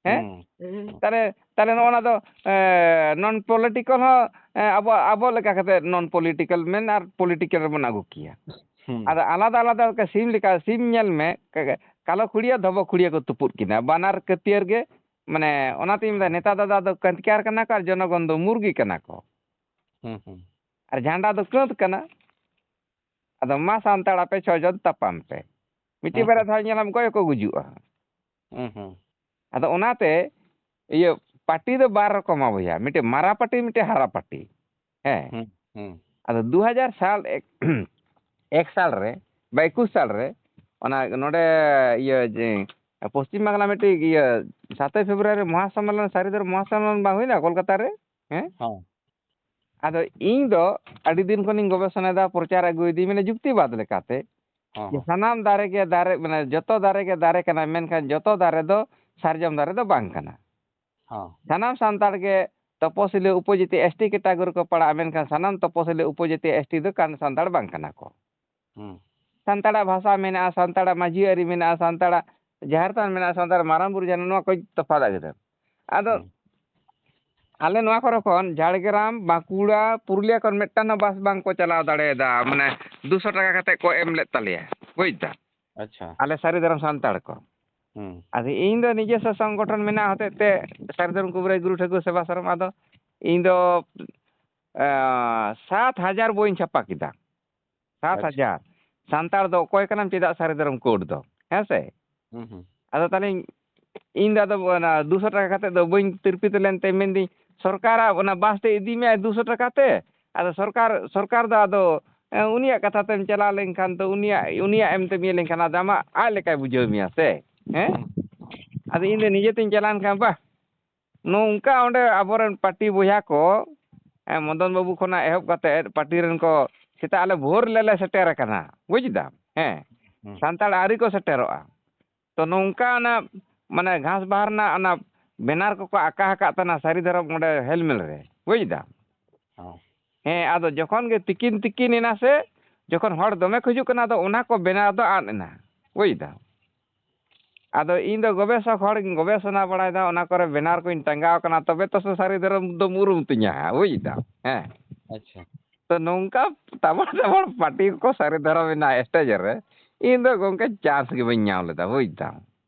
ᱦᱮᱸ? ᱦᱩᱸ᱾ ᱛᱟᱦᱞᱮ, ᱛᱟᱦᱞᱮ ᱱᱚᱜᱼᱚ ᱱᱟ ᱫᱚ, ᱮ, non political ᱦᱚᱸ, ᱮ, ᱟᱵᱚ, ᱟᱵᱚ ᱞᱮᱠᱟ ᱠᱟᱛᱮ non political ᱢᱮᱱ ᱟᱨ political ᱨᱮᱵᱚᱱ ᱟᱹᱜᱩ ᱠᱮᱭᱟ᱾ ᱦᱩᱸ᱾ ᱟᱫᱚ ᱟᱞᱟᱫᱟ ᱟᱞᱟᱫᱟ ᱞᱮᱠᱟ ᱥᱤᱢ ᱞᱮᱠᱟ, ᱥᱤᱢ ᱧᱮᱞ ᱢᱮ, ᱠᱟ-, ᱠᱟᱞᱚ ᱠᱷᱩᱲᱭᱟᱹ ᱫᱷᱚᱵᱚ ᱠᱷᱩᱲᱭᱟᱹ ᱠᱚ ᱛᱩᱯᱩᱫ ᱠᱤᱱᱟ, ᱵᱟᱱᱟᱨ ᱠᱟᱹᱯᱤᱭᱟᱹᱨ ᱜᱮ, ᱢᱟᱱᱮ, ᱚᱱᱟᱛᱤᱧ ᱢᱮᱱᱫᱟ, ᱱᱮᱛᱟ ᱫᱟᱫᱟ ᱫᱚ ᱠᱟᱹᱱᱛᱤᱠᱟᱨ ᱠᱟᱱᱟ ᱠᱚ ᱟᱨ ᱡᱚᱱᱚᱜᱚᱱ ᱫᱚ ᱢᱩᱨᱜᱤ ᱠᱟᱱᱟ ᱠᱚ᱾ ᱦᱩᱸ, ᱦᱩᱸ᱾ ᱟᱨ ᱡᱷᱟᱱᱰᱟ ᱫᱚ ᱠᱟᱹᱛ ᱠᱟᱱᱟ᱾ ᱟᱫᱚ ᱢᱟ ᱥᱟᱱᱛᱟᱲ ᱟᱯᱮ ᱪᱷᱚ ᱡᱚᱱ ᱛᱟᱯᱟᱢ ᱯᱮ᱾ ᱢᱤᱫᱴᱤᱡ ᱦᱩᱸ᱾ ᱵᱟᱨᱭᱟ ᱫᱷᱟᱣ ᱧᱮᱞᱟᱢ ᱜᱚᱡ ᱦᱚᱸᱠᱚ ᱜᱩᱡᱩᱜᱼᱟ᱾ ᱦᱩᱸ, ᱦᱩᱸ᱾ ᱟᱫᱚ ᱚᱱᱟᱛᱮ ᱤᱭᱟᱹ ᱯᱟᱨᱴᱤ ᱫᱚ ᱵᱟᱨ ᱨᱚᱠᱚᱢᱟ ᱵᱚᱭᱦᱟ, ᱢᱤᱫᱴᱮᱡ ᱢᱟᱨᱟ ᱯᱟᱨᱴᱤ, ᱢᱤᱫᱴᱮᱡ ᱦᱟᱨᱟ ᱯᱟᱨᱴᱤ᱾ ᱦᱮᱸ᱾ ᱦᱩᱸ, ᱦᱩᱸ᱾ ᱟᱫᱚ ᱫᱩ ᱦᱟᱡᱟᱨ ᱥᱟᱞ ᱮᱠ, ᱮᱠ ᱥᱟᱞ ᱨᱮ ᱵᱟ ᱮᱠᱩᱥ ᱥᱟᱞ ᱨᱮ ᱚᱱᱟ ᱱᱚᱰᱮ ᱤᱭᱟᱹ ᱡᱮ ᱯᱚᱥᱪᱤᱢ ᱵᱟᱝᱞᱟ ᱢᱤᱫᱴᱤᱡ ᱤᱭᱟᱹ ᱥᱟᱛᱮᱭ ᱯᱷᱮᱵᱽᱨᱩᱣᱟᱨᱤ ᱢᱚᱦᱟᱥᱚᱢᱢᱮᱞᱚᱱ, ᱥᱟᱹᱨᱤ ᱫᱷᱚᱨᱚᱢ ᱢᱚᱦᱟᱥᱚᱢᱢᱮᱞᱚᱱ ᱵᱟᱝ ᱦᱩᱭᱱᱟ ᱠᱳᱞᱠᱟᱛᱟ ᱨᱮ? ᱦᱮᱸ? ᱦᱚᱸ᱾ ᱟᱫᱚ ᱤᱧ ᱫᱚ ᱟᱹᱰᱤ ᱫᱤᱱ ᱠᱷᱚᱱᱤᱧ ᱜᱚᱵᱮᱥᱚᱱᱟᱭᱮᱫᱟ, ᱯᱨᱚᱪᱟᱨ ᱟᱹᱜᱩᱭᱮᱫᱤᱧ, ᱢᱟᱱᱮ ᱡᱩᱠᱛᱤᱵᱟᱫ ᱞᱮᱠᱟᱛᱮ᱾ ᱦᱚᱸ, ᱡᱮ ᱦᱚᱸ᱾ ᱥᱟᱱᱟᱢ ᱫᱟᱨᱮ ᱜᱮ ᱫᱟᱨᱮ, ᱢᱟᱱᱮ ᱡᱚᱛᱚ ᱫᱟᱨᱮ ᱜᱮ ᱫᱟᱨᱮ ᱠᱟᱱᱟ, ᱢᱮᱱᱠᱷᱟᱱ ᱡᱚᱛᱚ ᱫᱟᱨᱮ ᱫᱚ ᱥᱟᱨᱡᱚᱢ ᱫᱟᱨᱮ ᱫᱚ ᱵᱟᱝ ᱠᱟᱱᱟ᱾ ᱦᱚᱸ᱾ ᱥᱟᱱᱟᱢ ᱥᱟᱱᱛᱟᱲ ᱜᱮ ᱛᱚᱯᱚᱥᱤᱞᱤ ᱩᱯᱚᱡᱟᱹᱛᱤ ᱮᱥ ᱴᱤ category ᱠᱚ ᱯᱟᱲᱟᱜᱼᱟ, ᱢᱮᱱᱠᱷᱟᱱ ᱥᱟᱱᱟᱢ ᱛᱚᱯᱚᱥᱤᱞᱤ ᱩᱯᱚᱡᱟᱹᱛᱤ ᱮᱥ ᱴᱤ ᱫᱚ ᱠᱟᱱ ᱥᱟᱱᱛᱟᱲ ᱵᱟᱝ ᱠᱟᱱᱟ ᱠᱚ᱾ ᱦᱩᱸ᱾ ᱥᱟᱱᱛᱟᱲᱟᱜ ᱵᱷᱟᱥᱟ ᱢᱮᱱᱟᱜᱼᱟ, ᱥᱟᱱᱛᱟᱲᱟᱜ ᱢᱟᱹᱡᱷᱤ ᱟᱹᱨᱤ ᱢᱮᱱᱟᱜᱼᱟ, ᱥᱟᱱᱛᱟᱲᱟᱜ ᱡᱟᱦᱮᱨ ᱛᱷᱟᱱ ᱢᱮᱱᱟᱜᱼᱟ, ᱥᱟᱱᱛᱟᱲ ᱢᱟᱨᱟᱝ ᱵᱩᱨᱩ ᱡᱟᱦᱮᱨ, ᱱᱚᱣᱟ ᱠᱚ ᱛᱚᱯᱷᱟᱛ ᱠᱮᱫᱟ᱾ ᱟᱫᱚ ᱦᱩᱸ᱾ ᱟᱞᱮ ᱱᱚᱣᱟ ᱠᱚᱨᱮ ᱠᱷᱚᱱ ᱡᱷᱟᱲᱜᱨᱟᱢ, ᱵᱟᱸᱠᱩᱲᱟ, ᱯᱩᱨᱩᱞᱤᱭᱟ ᱠᱷᱚᱱ ᱢᱤᱫᱴᱟᱝ ᱦᱚᱸ ᱵᱟᱥ ᱵᱟᱝ ᱠᱚ ᱪᱟᱞᱟᱣ ᱫᱟᱲᱮᱭᱟᱫᱟ, ᱢᱟᱱᱮ ᱫᱩᱥᱚ ᱴᱟᱠᱟ ᱠᱟᱛᱮ ᱠᱚ ᱮᱢ ᱞᱮᱫ ᱛᱟᱞᱮᱭᱟ, ᱵᱩᱡᱽ ᱫᱟ᱾ ᱟᱪᱪᱷᱟ᱾ ᱟᱞᱮ ᱥᱟᱹᱨᱤ ᱫᱷᱚᱨᱚᱢ ᱥᱟᱱᱛᱟᱲ ᱠᱚ᱾ ᱦᱩᱸ᱾ ᱟᱫᱚ ᱤᱧ ᱫᱚ ᱱᱤᱡᱮᱥᱥᱚ ᱥᱚᱝᱜᱚᱴᱷᱚᱱ ᱢᱮᱱᱟᱜ ᱦᱚᱛᱮᱡ ᱛᱮ ᱥᱟᱹᱨᱤ ᱫᱷᱚᱨᱚᱢ ᱠᱩᱵᱨᱟᱹᱭ ᱜᱩᱨᱩ ᱴᱷᱟᱹᱠᱩᱨ ᱥᱮᱵᱟ ᱥᱟᱨᱚᱢ, ᱟᱫᱚ ᱤᱧ ᱫᱚ, ᱮᱸ, ᱥᱟᱛ ᱦᱟᱡᱟᱨ ᱵᱳᱭᱤᱧ ᱪᱷᱟᱯᱟ ᱠᱮᱫᱟ᱾ ᱟᱪᱪᱷᱟ᱾ ᱥᱟᱛ ᱦᱟᱡᱟᱨ᱾ ᱥᱟᱱᱛᱟᱲ ᱫᱚ ᱚᱠᱚᱭ ᱠᱟᱱᱟᱢ ᱪᱮᱫᱟᱜ ᱥᱟᱹᱨᱤ ᱫᱷᱚᱨᱚᱢ code ᱫᱚ, ᱦᱮᱸ ᱥᱮ? ᱦᱩᱸ, ᱦᱩᱸ᱾ ᱟᱫᱚ ᱛᱟᱦᱞᱮ ᱤᱧ ᱫᱚ ᱟᱫᱚ ᱚᱱᱟ ᱫᱩᱥᱚ ᱴᱟᱠᱟ ᱠᱟᱛᱮ ᱫᱚ ᱵᱟᱹᱧ ᱛᱤᱨᱯᱤᱛ ᱞᱮᱱᱛᱮ ᱢᱮᱱᱫᱟᱹᱧ, ᱥᱚᱨᱠᱟᱨᱟᱜ ᱚᱱᱟ ᱵᱟᱥ ᱛᱮ ᱤᱫᱤ ᱢᱮᱭᱟᱭ ᱫᱩᱥᱚ ᱴᱟᱠᱟ ᱛᱮ, ᱟᱫᱚ ᱥᱚᱨᱠᱟᱨ, ᱥᱚᱨᱠᱟᱨ ᱫᱚ ᱟᱫᱚ, ᱮ, ᱩᱱᱤᱭᱟᱜ ᱠᱟᱛᱷᱟ ᱛᱮᱢ ᱪᱟᱞᱟᱣ ᱞᱮᱱᱠᱷᱟᱱ ᱫᱚ ᱩᱱᱤᱭᱟᱜ, ᱩᱱᱤᱭᱟᱜ ᱮᱢ ᱛᱮᱢ ᱤᱭᱟᱹ ᱞᱮᱱᱠᱷᱟᱱ ᱟᱫᱚ ᱟᱢᱟᱜ ᱟᱡ ᱞᱮᱠᱟᱭ ᱵᱩᱡᱷᱟᱹᱣ ᱢᱮᱭᱟ ᱥᱮ, ᱦᱮᱸ? ᱦᱩᱸ᱾ ᱟᱫᱚ ᱤᱧ ᱫᱚ ᱱᱤᱡᱮ ᱛᱤᱧ ᱪᱟᱞᱟᱣ ᱞᱮᱱᱠᱷᱟᱱ, ᱵᱟᱦ, ᱱᱚᱝᱠᱟ ᱚᱸᱰᱮ ᱟᱵᱚᱨᱮᱱ ᱯᱟᱹᱴᱤ ᱵᱚᱭᱦᱟ ᱠᱚ, ᱮ, ᱢᱚᱫᱚᱱ ᱵᱟᱹᱵᱩ ᱠᱷᱚᱱᱟᱜ ᱮᱦᱚᱵ ᱠᱟᱛᱮ ᱯᱟᱹᱴᱤ ᱨᱮᱱ ᱠᱚ ᱥᱮᱛᱟᱜ ᱟᱞᱮ ᱵᱷᱳᱨ ᱞᱮᱞᱮ ᱥᱮᱴᱮᱨ ᱟᱠᱟᱱᱟ, ᱵᱩᱡᱽ ᱫᱟᱢ? ᱦᱮᱸ, ᱦᱩᱸ᱾ ᱥᱟᱱᱛᱟᱲ ᱟᱹᱣᱨᱤ ᱠᱚ ᱥᱮᱴᱮᱨᱚᱜᱼᱟ᱾ ᱛᱚ ᱱᱚᱝᱠᱟ ᱚᱱᱟ, ᱢᱟᱱᱮ, ᱜᱷᱟᱥ ᱵᱟᱦᱟ ᱨᱮᱱᱟᱜ ᱚᱱᱟ banner ᱠᱚᱠᱚ ᱟᱠᱟ ᱟᱠᱟᱫ ᱛᱟᱦᱮᱱᱟ ᱥᱟᱹᱨᱤ ᱫᱷᱚᱨᱚᱢ ᱚᱸᱰᱮ ᱦᱮᱞᱢᱮᱞ ᱨᱮ, ᱵᱩᱡᱽ ᱫᱟᱢ? ᱦᱚᱸ᱾ ᱦᱮᱸ, ᱟᱫᱚ ᱡᱚᱠᱷᱚᱱ ᱜᱮ ᱛᱤᱠᱤᱱ ᱛᱤᱠᱤᱱ ᱮᱱᱟ ᱥᱮ, ᱡᱚᱠᱷᱚᱱ ᱦᱚᱲ ᱫᱚᱢᱮ ᱠᱚ ᱦᱤᱡᱩᱜ ᱠᱟᱱᱟ, ᱟᱫᱚ ᱚᱱᱟ ᱠᱚ banner ᱫᱚ ᱟᱫ ᱮᱱᱟ, ᱵᱩᱡᱽ ᱫᱟᱢ? ᱟᱫᱚ ᱤᱧ ᱫᱚ ᱜᱚᱵᱮᱥᱚᱠ ᱦᱚᱲ ᱜᱤᱧ ᱜᱚᱵᱮᱥᱚᱱᱟ ᱵᱟᱲᱟᱭᱮᱫᱟ, ᱚᱱᱟ ᱠᱚᱨᱮ banner ᱠᱚᱧ ᱴᱟᱸᱜᱟᱣ ᱠᱟᱱᱟ, ᱛᱚᱵᱮ ᱛᱚ ᱥᱮ ᱥᱟᱹᱨᱤ ᱫᱷᱚᱨᱚᱢ ᱫᱚᱢ ᱩᱨᱩᱢ ᱛᱤᱧᱟ ᱦᱟᱸᱜ, ᱵᱩᱡᱽ ᱫᱟᱢ? ᱦᱮᱸ᱾ ᱟᱪᱪᱷᱟ᱾ ᱛᱚ ᱱᱚᱝᱠᱟ ᱛᱟᱵᱚᱲ ᱛᱟᱵᱚᱲ ᱯᱟᱹᱴᱤ ᱠᱚ ᱥᱟᱹᱨᱤ ᱫᱷᱚᱨᱚᱢ ᱮᱱᱟ stage ᱨᱮ, ᱤᱧ ᱫᱚ ᱜᱚᱝᱠᱮ chance ᱜᱮ ᱵᱟᱹᱧ ᱧᱟᱢ ᱞᱮᱫᱟ, ᱵᱩᱡᱽ ᱫᱟᱢ?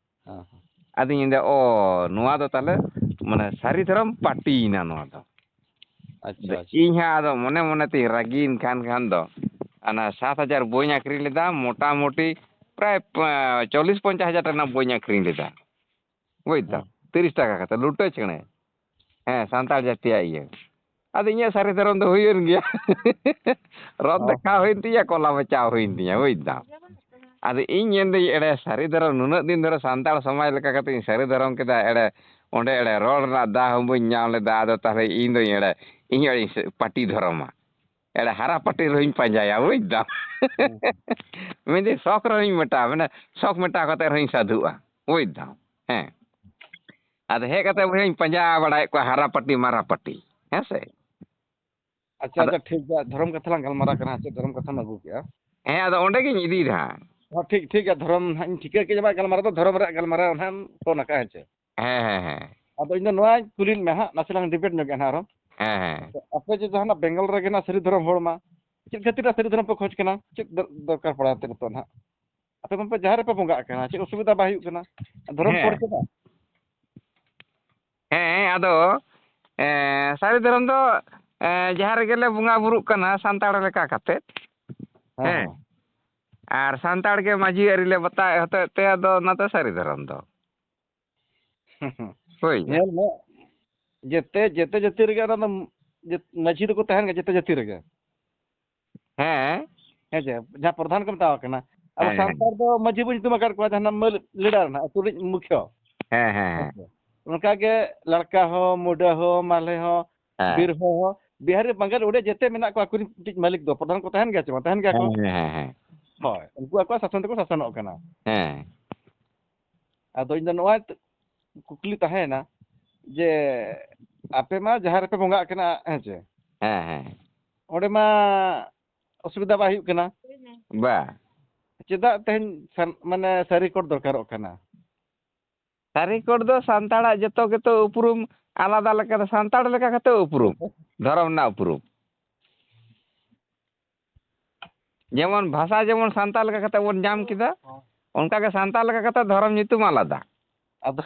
ᱦᱮᱸ, ᱦᱮᱸ᱾ ᱟᱫᱚᱧ ᱢᱮᱱᱫᱟ, ᱚ, ᱱᱚᱣᱟ ᱫᱚ ᱛᱟᱦᱞᱮ ᱢᱟᱱᱮ ᱥᱟᱹᱨᱤ ᱫᱷᱚᱨᱚᱢ ᱯᱟᱹᱴᱤᱭᱮᱱᱟ ᱱᱚᱣᱟ ᱫᱚ᱾ ᱟᱪᱪᱷᱟ, ᱟᱫᱚ ᱟᱪᱪᱷᱟ᱾ ᱤᱧ ᱦᱟᱸᱜ ᱟᱫᱚ ᱢᱚᱱᱮ ᱢᱚᱱᱮ ᱛᱤᱧ ᱨᱟᱹᱜᱤᱭᱮᱱ ᱠᱷᱟᱱ, ᱠᱷᱟᱱ ᱫᱚ ᱚᱱᱟ ᱥᱟᱛ ᱦᱟᱡᱟᱨ ᱵᱳᱭᱤᱧ ᱟᱹᱠᱷᱨᱤᱧ ᱞᱮᱫᱟ, ᱢᱚᱴᱟᱢᱩᱴᱤ ᱯᱨᱟᱭ ᱪᱚᱞᱞᱤᱥ ᱯᱚᱧᱪᱟᱥ ᱦᱟᱡᱟᱨ ᱴᱟᱠᱟ ᱨᱮᱱᱟᱜ ᱵᱳᱭᱤᱧ ᱟᱹᱠᱷᱨᱤᱧ ᱞᱮᱫᱟ, ᱵᱩᱡᱽ ᱫᱟᱢ᱾ ᱦᱮᱸ᱾ ᱛᱤᱨᱤᱥ ᱴᱟᱠᱟ ᱠᱟᱛᱮ, ᱞᱩᱴᱟᱹ ᱪᱮᱬᱮ᱾ ᱦᱮᱸ, ᱥᱟᱱᱛᱟᱲ ᱡᱟᱹᱛᱤᱭᱟᱜ ᱤᱭᱟᱹ᱾ ᱟᱫᱚ ᱤᱧᱟᱹᱜ ᱥᱟᱹᱨᱤ ᱫᱷᱚᱨᱚᱢ ᱫᱚ ᱦᱩᱭᱮᱱ ᱜᱮᱭᱟ᱾ ᱨᱚᱛ ᱦᱚᱸ᱾ ᱫᱮᱠᱷᱟᱣ ᱦᱩᱭᱮᱱ ᱛᱤᱧᱟᱹ, ᱠᱚᱞᱟ ᱵᱟᱪᱟᱣ ᱦᱩᱭᱮᱱ ᱛᱤᱧᱟᱹ, ᱵᱩᱡᱽ ᱫᱟᱢ᱾ ᱟᱫᱚ ᱤᱧ ᱢᱮᱱᱫᱟᱹᱧ, ᱮᱲᱮ ᱥᱟᱹᱨᱤ ᱫᱷᱚᱨᱚᱢ, ᱱᱩᱱᱟᱹᱜ ᱫᱤᱱ ᱫᱷᱚᱨᱮ ᱥᱟᱱᱛᱟᱲ ᱥᱚᱢᱟᱡᱽ ᱞᱮᱠᱟ ᱠᱟᱛᱮ ᱤᱧ ᱥᱟᱹᱨᱤ ᱫᱷᱚᱨᱚᱢ ᱠᱮᱫᱟ, ᱮᱲᱮ ᱚᱸᱰᱮ ᱮᱲᱮ ᱨᱚᱲ ᱨᱮᱱᱟᱜ ᱫᱟᱣ ᱦᱚᱸ ᱵᱟᱹᱧ ᱧᱟᱢ ᱞᱮᱫᱟ᱾ ᱟᱫᱚ ᱛᱟᱦᱞᱮ ᱤᱧ ᱫᱚᱧ ᱮᱲᱮ, ᱤᱧ ᱮᱲᱮᱧ ᱯᱟᱹᱴᱤ ᱫᱷᱚᱨᱚᱢᱟ᱾ ᱮᱲᱮ ᱦᱟᱨᱟ ᱯᱟᱹᱴᱤ ᱨᱮᱦᱚᱸᱧ ᱯᱟᱸᱡᱟᱭᱟ, ᱵᱩᱡᱽ ᱫᱟᱢ᱾ ᱦᱩᱸ᱾ ᱢᱮᱱᱫᱟᱹᱧ, ᱥᱚᱠ ᱨᱮᱦᱚᱸᱧ ᱢᱮᱴᱟᱣᱟ, ᱢᱟᱱᱮ ᱥᱚᱠ ᱢᱮᱴᱟᱣ ᱠᱟᱛᱮ ᱨᱮᱦᱚᱸᱧ ᱥᱟᱹᱫᱷᱩᱜᱼᱟ, ᱵᱩᱡᱽ ᱫᱟᱢ᱾ ᱦᱮᱸ᱾ ᱟᱫᱚ ᱦᱮᱡ ᱠᱟᱛᱮ ᱵᱚᱭᱦᱟᱧ ᱯᱟᱸᱡᱟ ᱵᱟᱲᱟᱭᱮᱫ ᱠᱚᱣᱟ ᱦᱟᱨᱟ ᱯᱟᱹᱴᱤ, ᱢᱟᱨᱟ ᱯᱟᱹᱴᱤ, ᱦᱮᱸ ᱥᱮ? ᱟᱪᱪᱷᱟ, ᱟᱫᱚ ᱟᱪᱪᱷᱟ, ᱴᱷᱤᱠ ᱜᱮᱭᱟ, ᱫᱷᱚᱨᱚᱢ ᱠᱟᱛᱷᱟ ᱞᱟᱝ ᱜᱟᱞᱢᱟᱨᱟᱣ ᱠᱟᱱᱟ, ᱪᱮᱫ ᱫᱷᱚᱨᱚᱢ ᱠᱟᱛᱷᱟᱢ ᱟᱹᱜᱩ ᱠᱮᱜᱼᱟ? ᱦᱮᱸ, ᱟᱫᱚ ᱚᱸᱰᱮ ᱜᱤᱧ ᱤᱫᱤᱭᱮᱫᱟ ᱦᱟᱸᱜ᱾ ᱦᱚᱸ, ᱴᱷᱤᱠ, ᱴᱷᱤᱠ ᱜᱮᱭᱟ, ᱫᱷᱚᱨᱚᱢ ᱦᱟᱸᱜ ᱤᱧ ᱴᱷᱤᱠᱟᱹ ᱠᱮᱫᱟ, ᱜᱟᱞᱢᱟᱨᱟᱣ ᱫᱚ ᱫᱷᱚᱨᱚᱢ ᱨᱮᱭᱟᱜ ᱜᱟᱞᱢᱟᱨᱟᱣ ᱱᱟᱦᱟᱜ ᱮᱢ ᱯᱷᱳᱱ ᱟᱠᱟᱫᱼᱟ, ᱦᱮᱸ ᱪᱮ? ᱦᱮᱸ, ᱦᱮᱸ, ᱦᱮᱸ᱾ ᱟᱫᱚ ᱤᱧ ᱫᱚ ᱱᱚᱣᱟᱧ ᱠᱩᱞᱤᱭᱮᱫ ᱢᱮᱭᱟ ᱦᱟᱸᱜ, ᱱᱟᱥᱮ ᱞᱟᱝ debate ᱧᱚᱜ ᱜᱮᱭᱟ ᱦᱟᱸᱜ ᱟᱨᱦᱚᱸ᱾ ᱦᱮᱸ, ᱦᱮᱸ᱾ ᱟᱯᱮ ᱡᱮ ᱡᱟᱦᱟᱱᱟᱜ ᱵᱮᱝᱜᱚᱞ ᱨᱮᱜᱮ ᱱᱟᱜ ᱥᱟᱹᱨᱤ ᱫᱷᱚᱨᱚᱢ ᱦᱚᱲ ᱢᱟ, ᱪᱮᱫ ᱠᱷᱟᱹᱛᱤᱨ ᱱᱟᱜ ᱥᱟᱹᱨᱤ ᱫᱷᱚᱨᱚᱢ ᱯᱮ ᱠᱷᱚᱡᱽ ᱠᱟᱱᱟ? ᱪᱮᱫ ᱫᱚᱨ-, ᱫᱚᱨᱠᱟᱨ ᱯᱟᱲᱟᱣ ᱛᱮ ᱱᱤᱛᱚᱜ ᱱᱟᱜ? ᱟᱯᱮ ᱢᱟᱯᱮ ᱡᱟᱦᱮᱨ ᱨᱮᱯᱮ ᱵᱚᱸᱜᱟᱜ ᱠᱟᱱᱟ, ᱪᱮᱫ ᱚᱥᱩᱵᱤᱫᱷᱟ ᱵᱟᱭ ᱦᱩᱭᱩᱜ ᱠᱟᱱᱟ? ᱫᱷᱚᱨᱚᱢ ᱦᱮᱸ᱾ ᱠᱳᱰ ᱪᱮᱫᱟᱜ? ᱦᱮᱸ, ᱟᱫᱚ, ᱮᱸ, ᱥᱟᱹᱨᱤ ᱫᱷᱚᱨᱚᱢ ᱫᱚ, ᱮᱸ, ᱡᱟᱦᱟᱸ ᱨᱮᱜᱮ ᱞᱮ ᱵᱚᱸᱜᱟ ᱵᱩᱨᱩᱜ ᱠᱟᱱᱟ ᱥᱟᱱᱛᱟᱲ ᱞᱮᱠᱟ ᱠᱟᱛᱮᱫ᱾ ᱦᱮᱸ, ᱦᱮᱸ᱾ ᱦᱮᱸ᱾ ᱟᱨ ᱥᱟᱱᱛᱟᱲ ᱜᱮ ᱢᱟᱹᱡᱷᱤ ᱟᱹᱨᱤ ᱞᱮ ᱵᱟᱛᱟᱣᱮᱫ ᱦᱚᱛᱮᱫ ᱛᱮ ᱟᱫᱚ ᱚᱱᱟᱛᱮ ᱥᱟᱹᱨᱤ ᱫᱷᱚᱨᱚᱢ ᱫᱚ᱾ ᱦᱳᱭ᱾ ᱧᱮᱞ ᱢᱮ, ᱡᱮᱛᱮ, ᱡᱮᱛᱮ ᱡᱟᱹᱛᱤ ᱨᱮᱜᱮ ᱚᱱᱟ ᱫᱚ ᱡᱮ-, ᱢᱟᱹᱡᱷᱤ ᱫᱚᱠᱚ ᱛᱟᱦᱮᱱ ᱜᱮᱭᱟ ᱡᱮᱛᱮ ᱡᱟᱹᱛᱤ ᱨᱮᱜᱮ᱾ ᱦᱮᱸ᱾ ᱦᱮᱸ ᱪᱮ? ᱡᱟᱦᱟᱸ ᱯᱨᱚᱫᱷᱟᱱ ᱠᱚ ᱢᱮᱛᱟᱣ ᱠᱟᱱᱟ᱾ ᱟᱵᱚ ᱦᱮᱸ, ᱦᱮᱸ᱾ ᱥᱟᱱᱛᱟᱲ ᱫᱚ ᱢᱟᱹᱡᱷᱤ ᱵᱚᱱ ᱧᱩᱛᱩᱢ ᱟᱠᱟᱫ ᱠᱚᱣᱟ, ᱡᱟᱦᱟᱸᱱᱟᱜ ᱢᱟᱹᱞ-, leader ᱱᱟᱜ, ᱟᱹᱛᱩ ᱨᱤᱱᱤᱡ ᱢᱩᱠᱷᱤᱭᱟᱹ᱾ ᱦᱮᱸ, ᱦᱮᱸ, ᱦᱮᱸ᱾ ᱦᱮᱸ ᱪᱮ? ᱚᱱᱠᱟ ᱜᱮ ᱞᱟᱲᱠᱟ ᱦᱚᱸ, ᱢᱩᱰᱟᱹ ᱦᱚᱸ, ᱢᱟᱞᱦᱮ ᱦᱚᱸ, ᱦᱮᱸ᱾ ᱵᱤᱨᱦᱚ ᱦᱚᱸ, ᱵᱤᱦᱟᱨᱤ, ᱵᱟᱝᱜᱟᱞᱤ, ᱩᱲᱤᱭᱟ ᱡᱮᱛᱮ ᱢᱮᱱᱟᱜ ᱠᱚᱣᱟ, ᱟᱠᱚᱨᱮᱱ ᱢᱤᱫᱴᱤᱡ ᱢᱟᱹᱞᱤᱠ ᱫᱚ, ᱯᱨᱚᱫᱷᱟᱱ ᱠᱚ ᱛᱟᱦᱮᱱ ᱜᱮᱭᱟ ᱪᱮ ᱵᱟᱝ? ᱛᱟᱦᱮᱱ ᱜᱮᱭᱟ ᱠᱚ᱾ ᱦᱮᱸ, ᱦᱮᱸ, ᱦᱮᱸ, ᱦᱮᱸ᱾ ᱦᱳᱭ, ᱩᱱᱠᱩ ᱟᱠᱚᱣᱟᱜ ᱥᱟᱥᱚᱱ ᱛᱮᱠᱚ ᱥᱟᱥᱚᱱᱚᱜ ᱠᱟᱱᱟ᱾ ᱦᱮᱸ᱾ ᱟᱫᱚ ᱤᱧ ᱫᱚ ᱱᱚᱣᱟ ᱠᱩᱠᱞᱤ ᱛᱟᱦᱮᱸᱭᱮᱱᱟ ᱡᱮ, ᱟᱯᱮ ᱢᱟ ᱡᱟᱦᱟᱸ ᱨᱮᱯᱮ ᱵᱚᱸᱜᱟᱜ ᱠᱟᱱᱟ, ᱦᱮᱸ ᱪᱮ? ᱦᱮᱸ, ᱦᱮᱸ᱾ ᱚᱸᱰᱮ ᱢᱟ ᱚᱥᱩᱵᱤᱫᱷᱟ ᱵᱟᱭ ᱦᱩᱭᱩᱜ ᱠᱟᱱᱟ᱾ ᱵᱟ᱾ ᱪᱮᱫᱟᱜ ᱛᱮᱦᱮᱧ ᱥᱟᱱ-, ᱢᱟᱱᱮ ᱥᱟᱹᱨᱤ ᱠᱳᱰ ᱫᱚᱨᱠᱟᱨᱚᱜ ᱠᱟᱱᱟ? ᱥᱟᱹᱨᱤ ᱠᱳᱰ ᱫᱚ ᱥᱟᱱᱛᱟᱲᱟᱜ ᱡᱚᱛᱚ ᱜᱮᱛᱚ ᱩᱯᱨᱩᱢ ᱟᱞᱟᱫᱟ ᱞᱮᱠᱟ, ᱥᱟᱱᱛᱟᱲ ᱞᱮᱠᱟ ᱠᱟᱛᱮ ᱩᱯᱨᱩᱢ, ᱫᱷᱚᱨᱚᱢ ᱨᱮᱱᱟᱜ ᱩᱯᱨᱩᱢ᱾ ᱡᱮᱢᱚᱱ ᱵᱷᱟᱥᱟ ᱡᱮᱢᱚᱱ ᱥᱟᱱᱛᱟᱲ ᱞᱮᱠᱟ ᱠᱟᱛᱮ ᱵᱚᱱ ᱧᱟᱢ ᱠᱮᱫᱟ, ᱚᱱᱠᱟ ᱜᱮ ᱥᱟᱱᱛᱟᱲ ᱞᱮᱠᱟ ᱠᱟᱛᱮ ᱫᱷᱚᱨᱚᱢ ᱧᱩᱛᱩᱢ ᱟᱞᱟᱫᱟ᱾ ᱟᱫᱚ,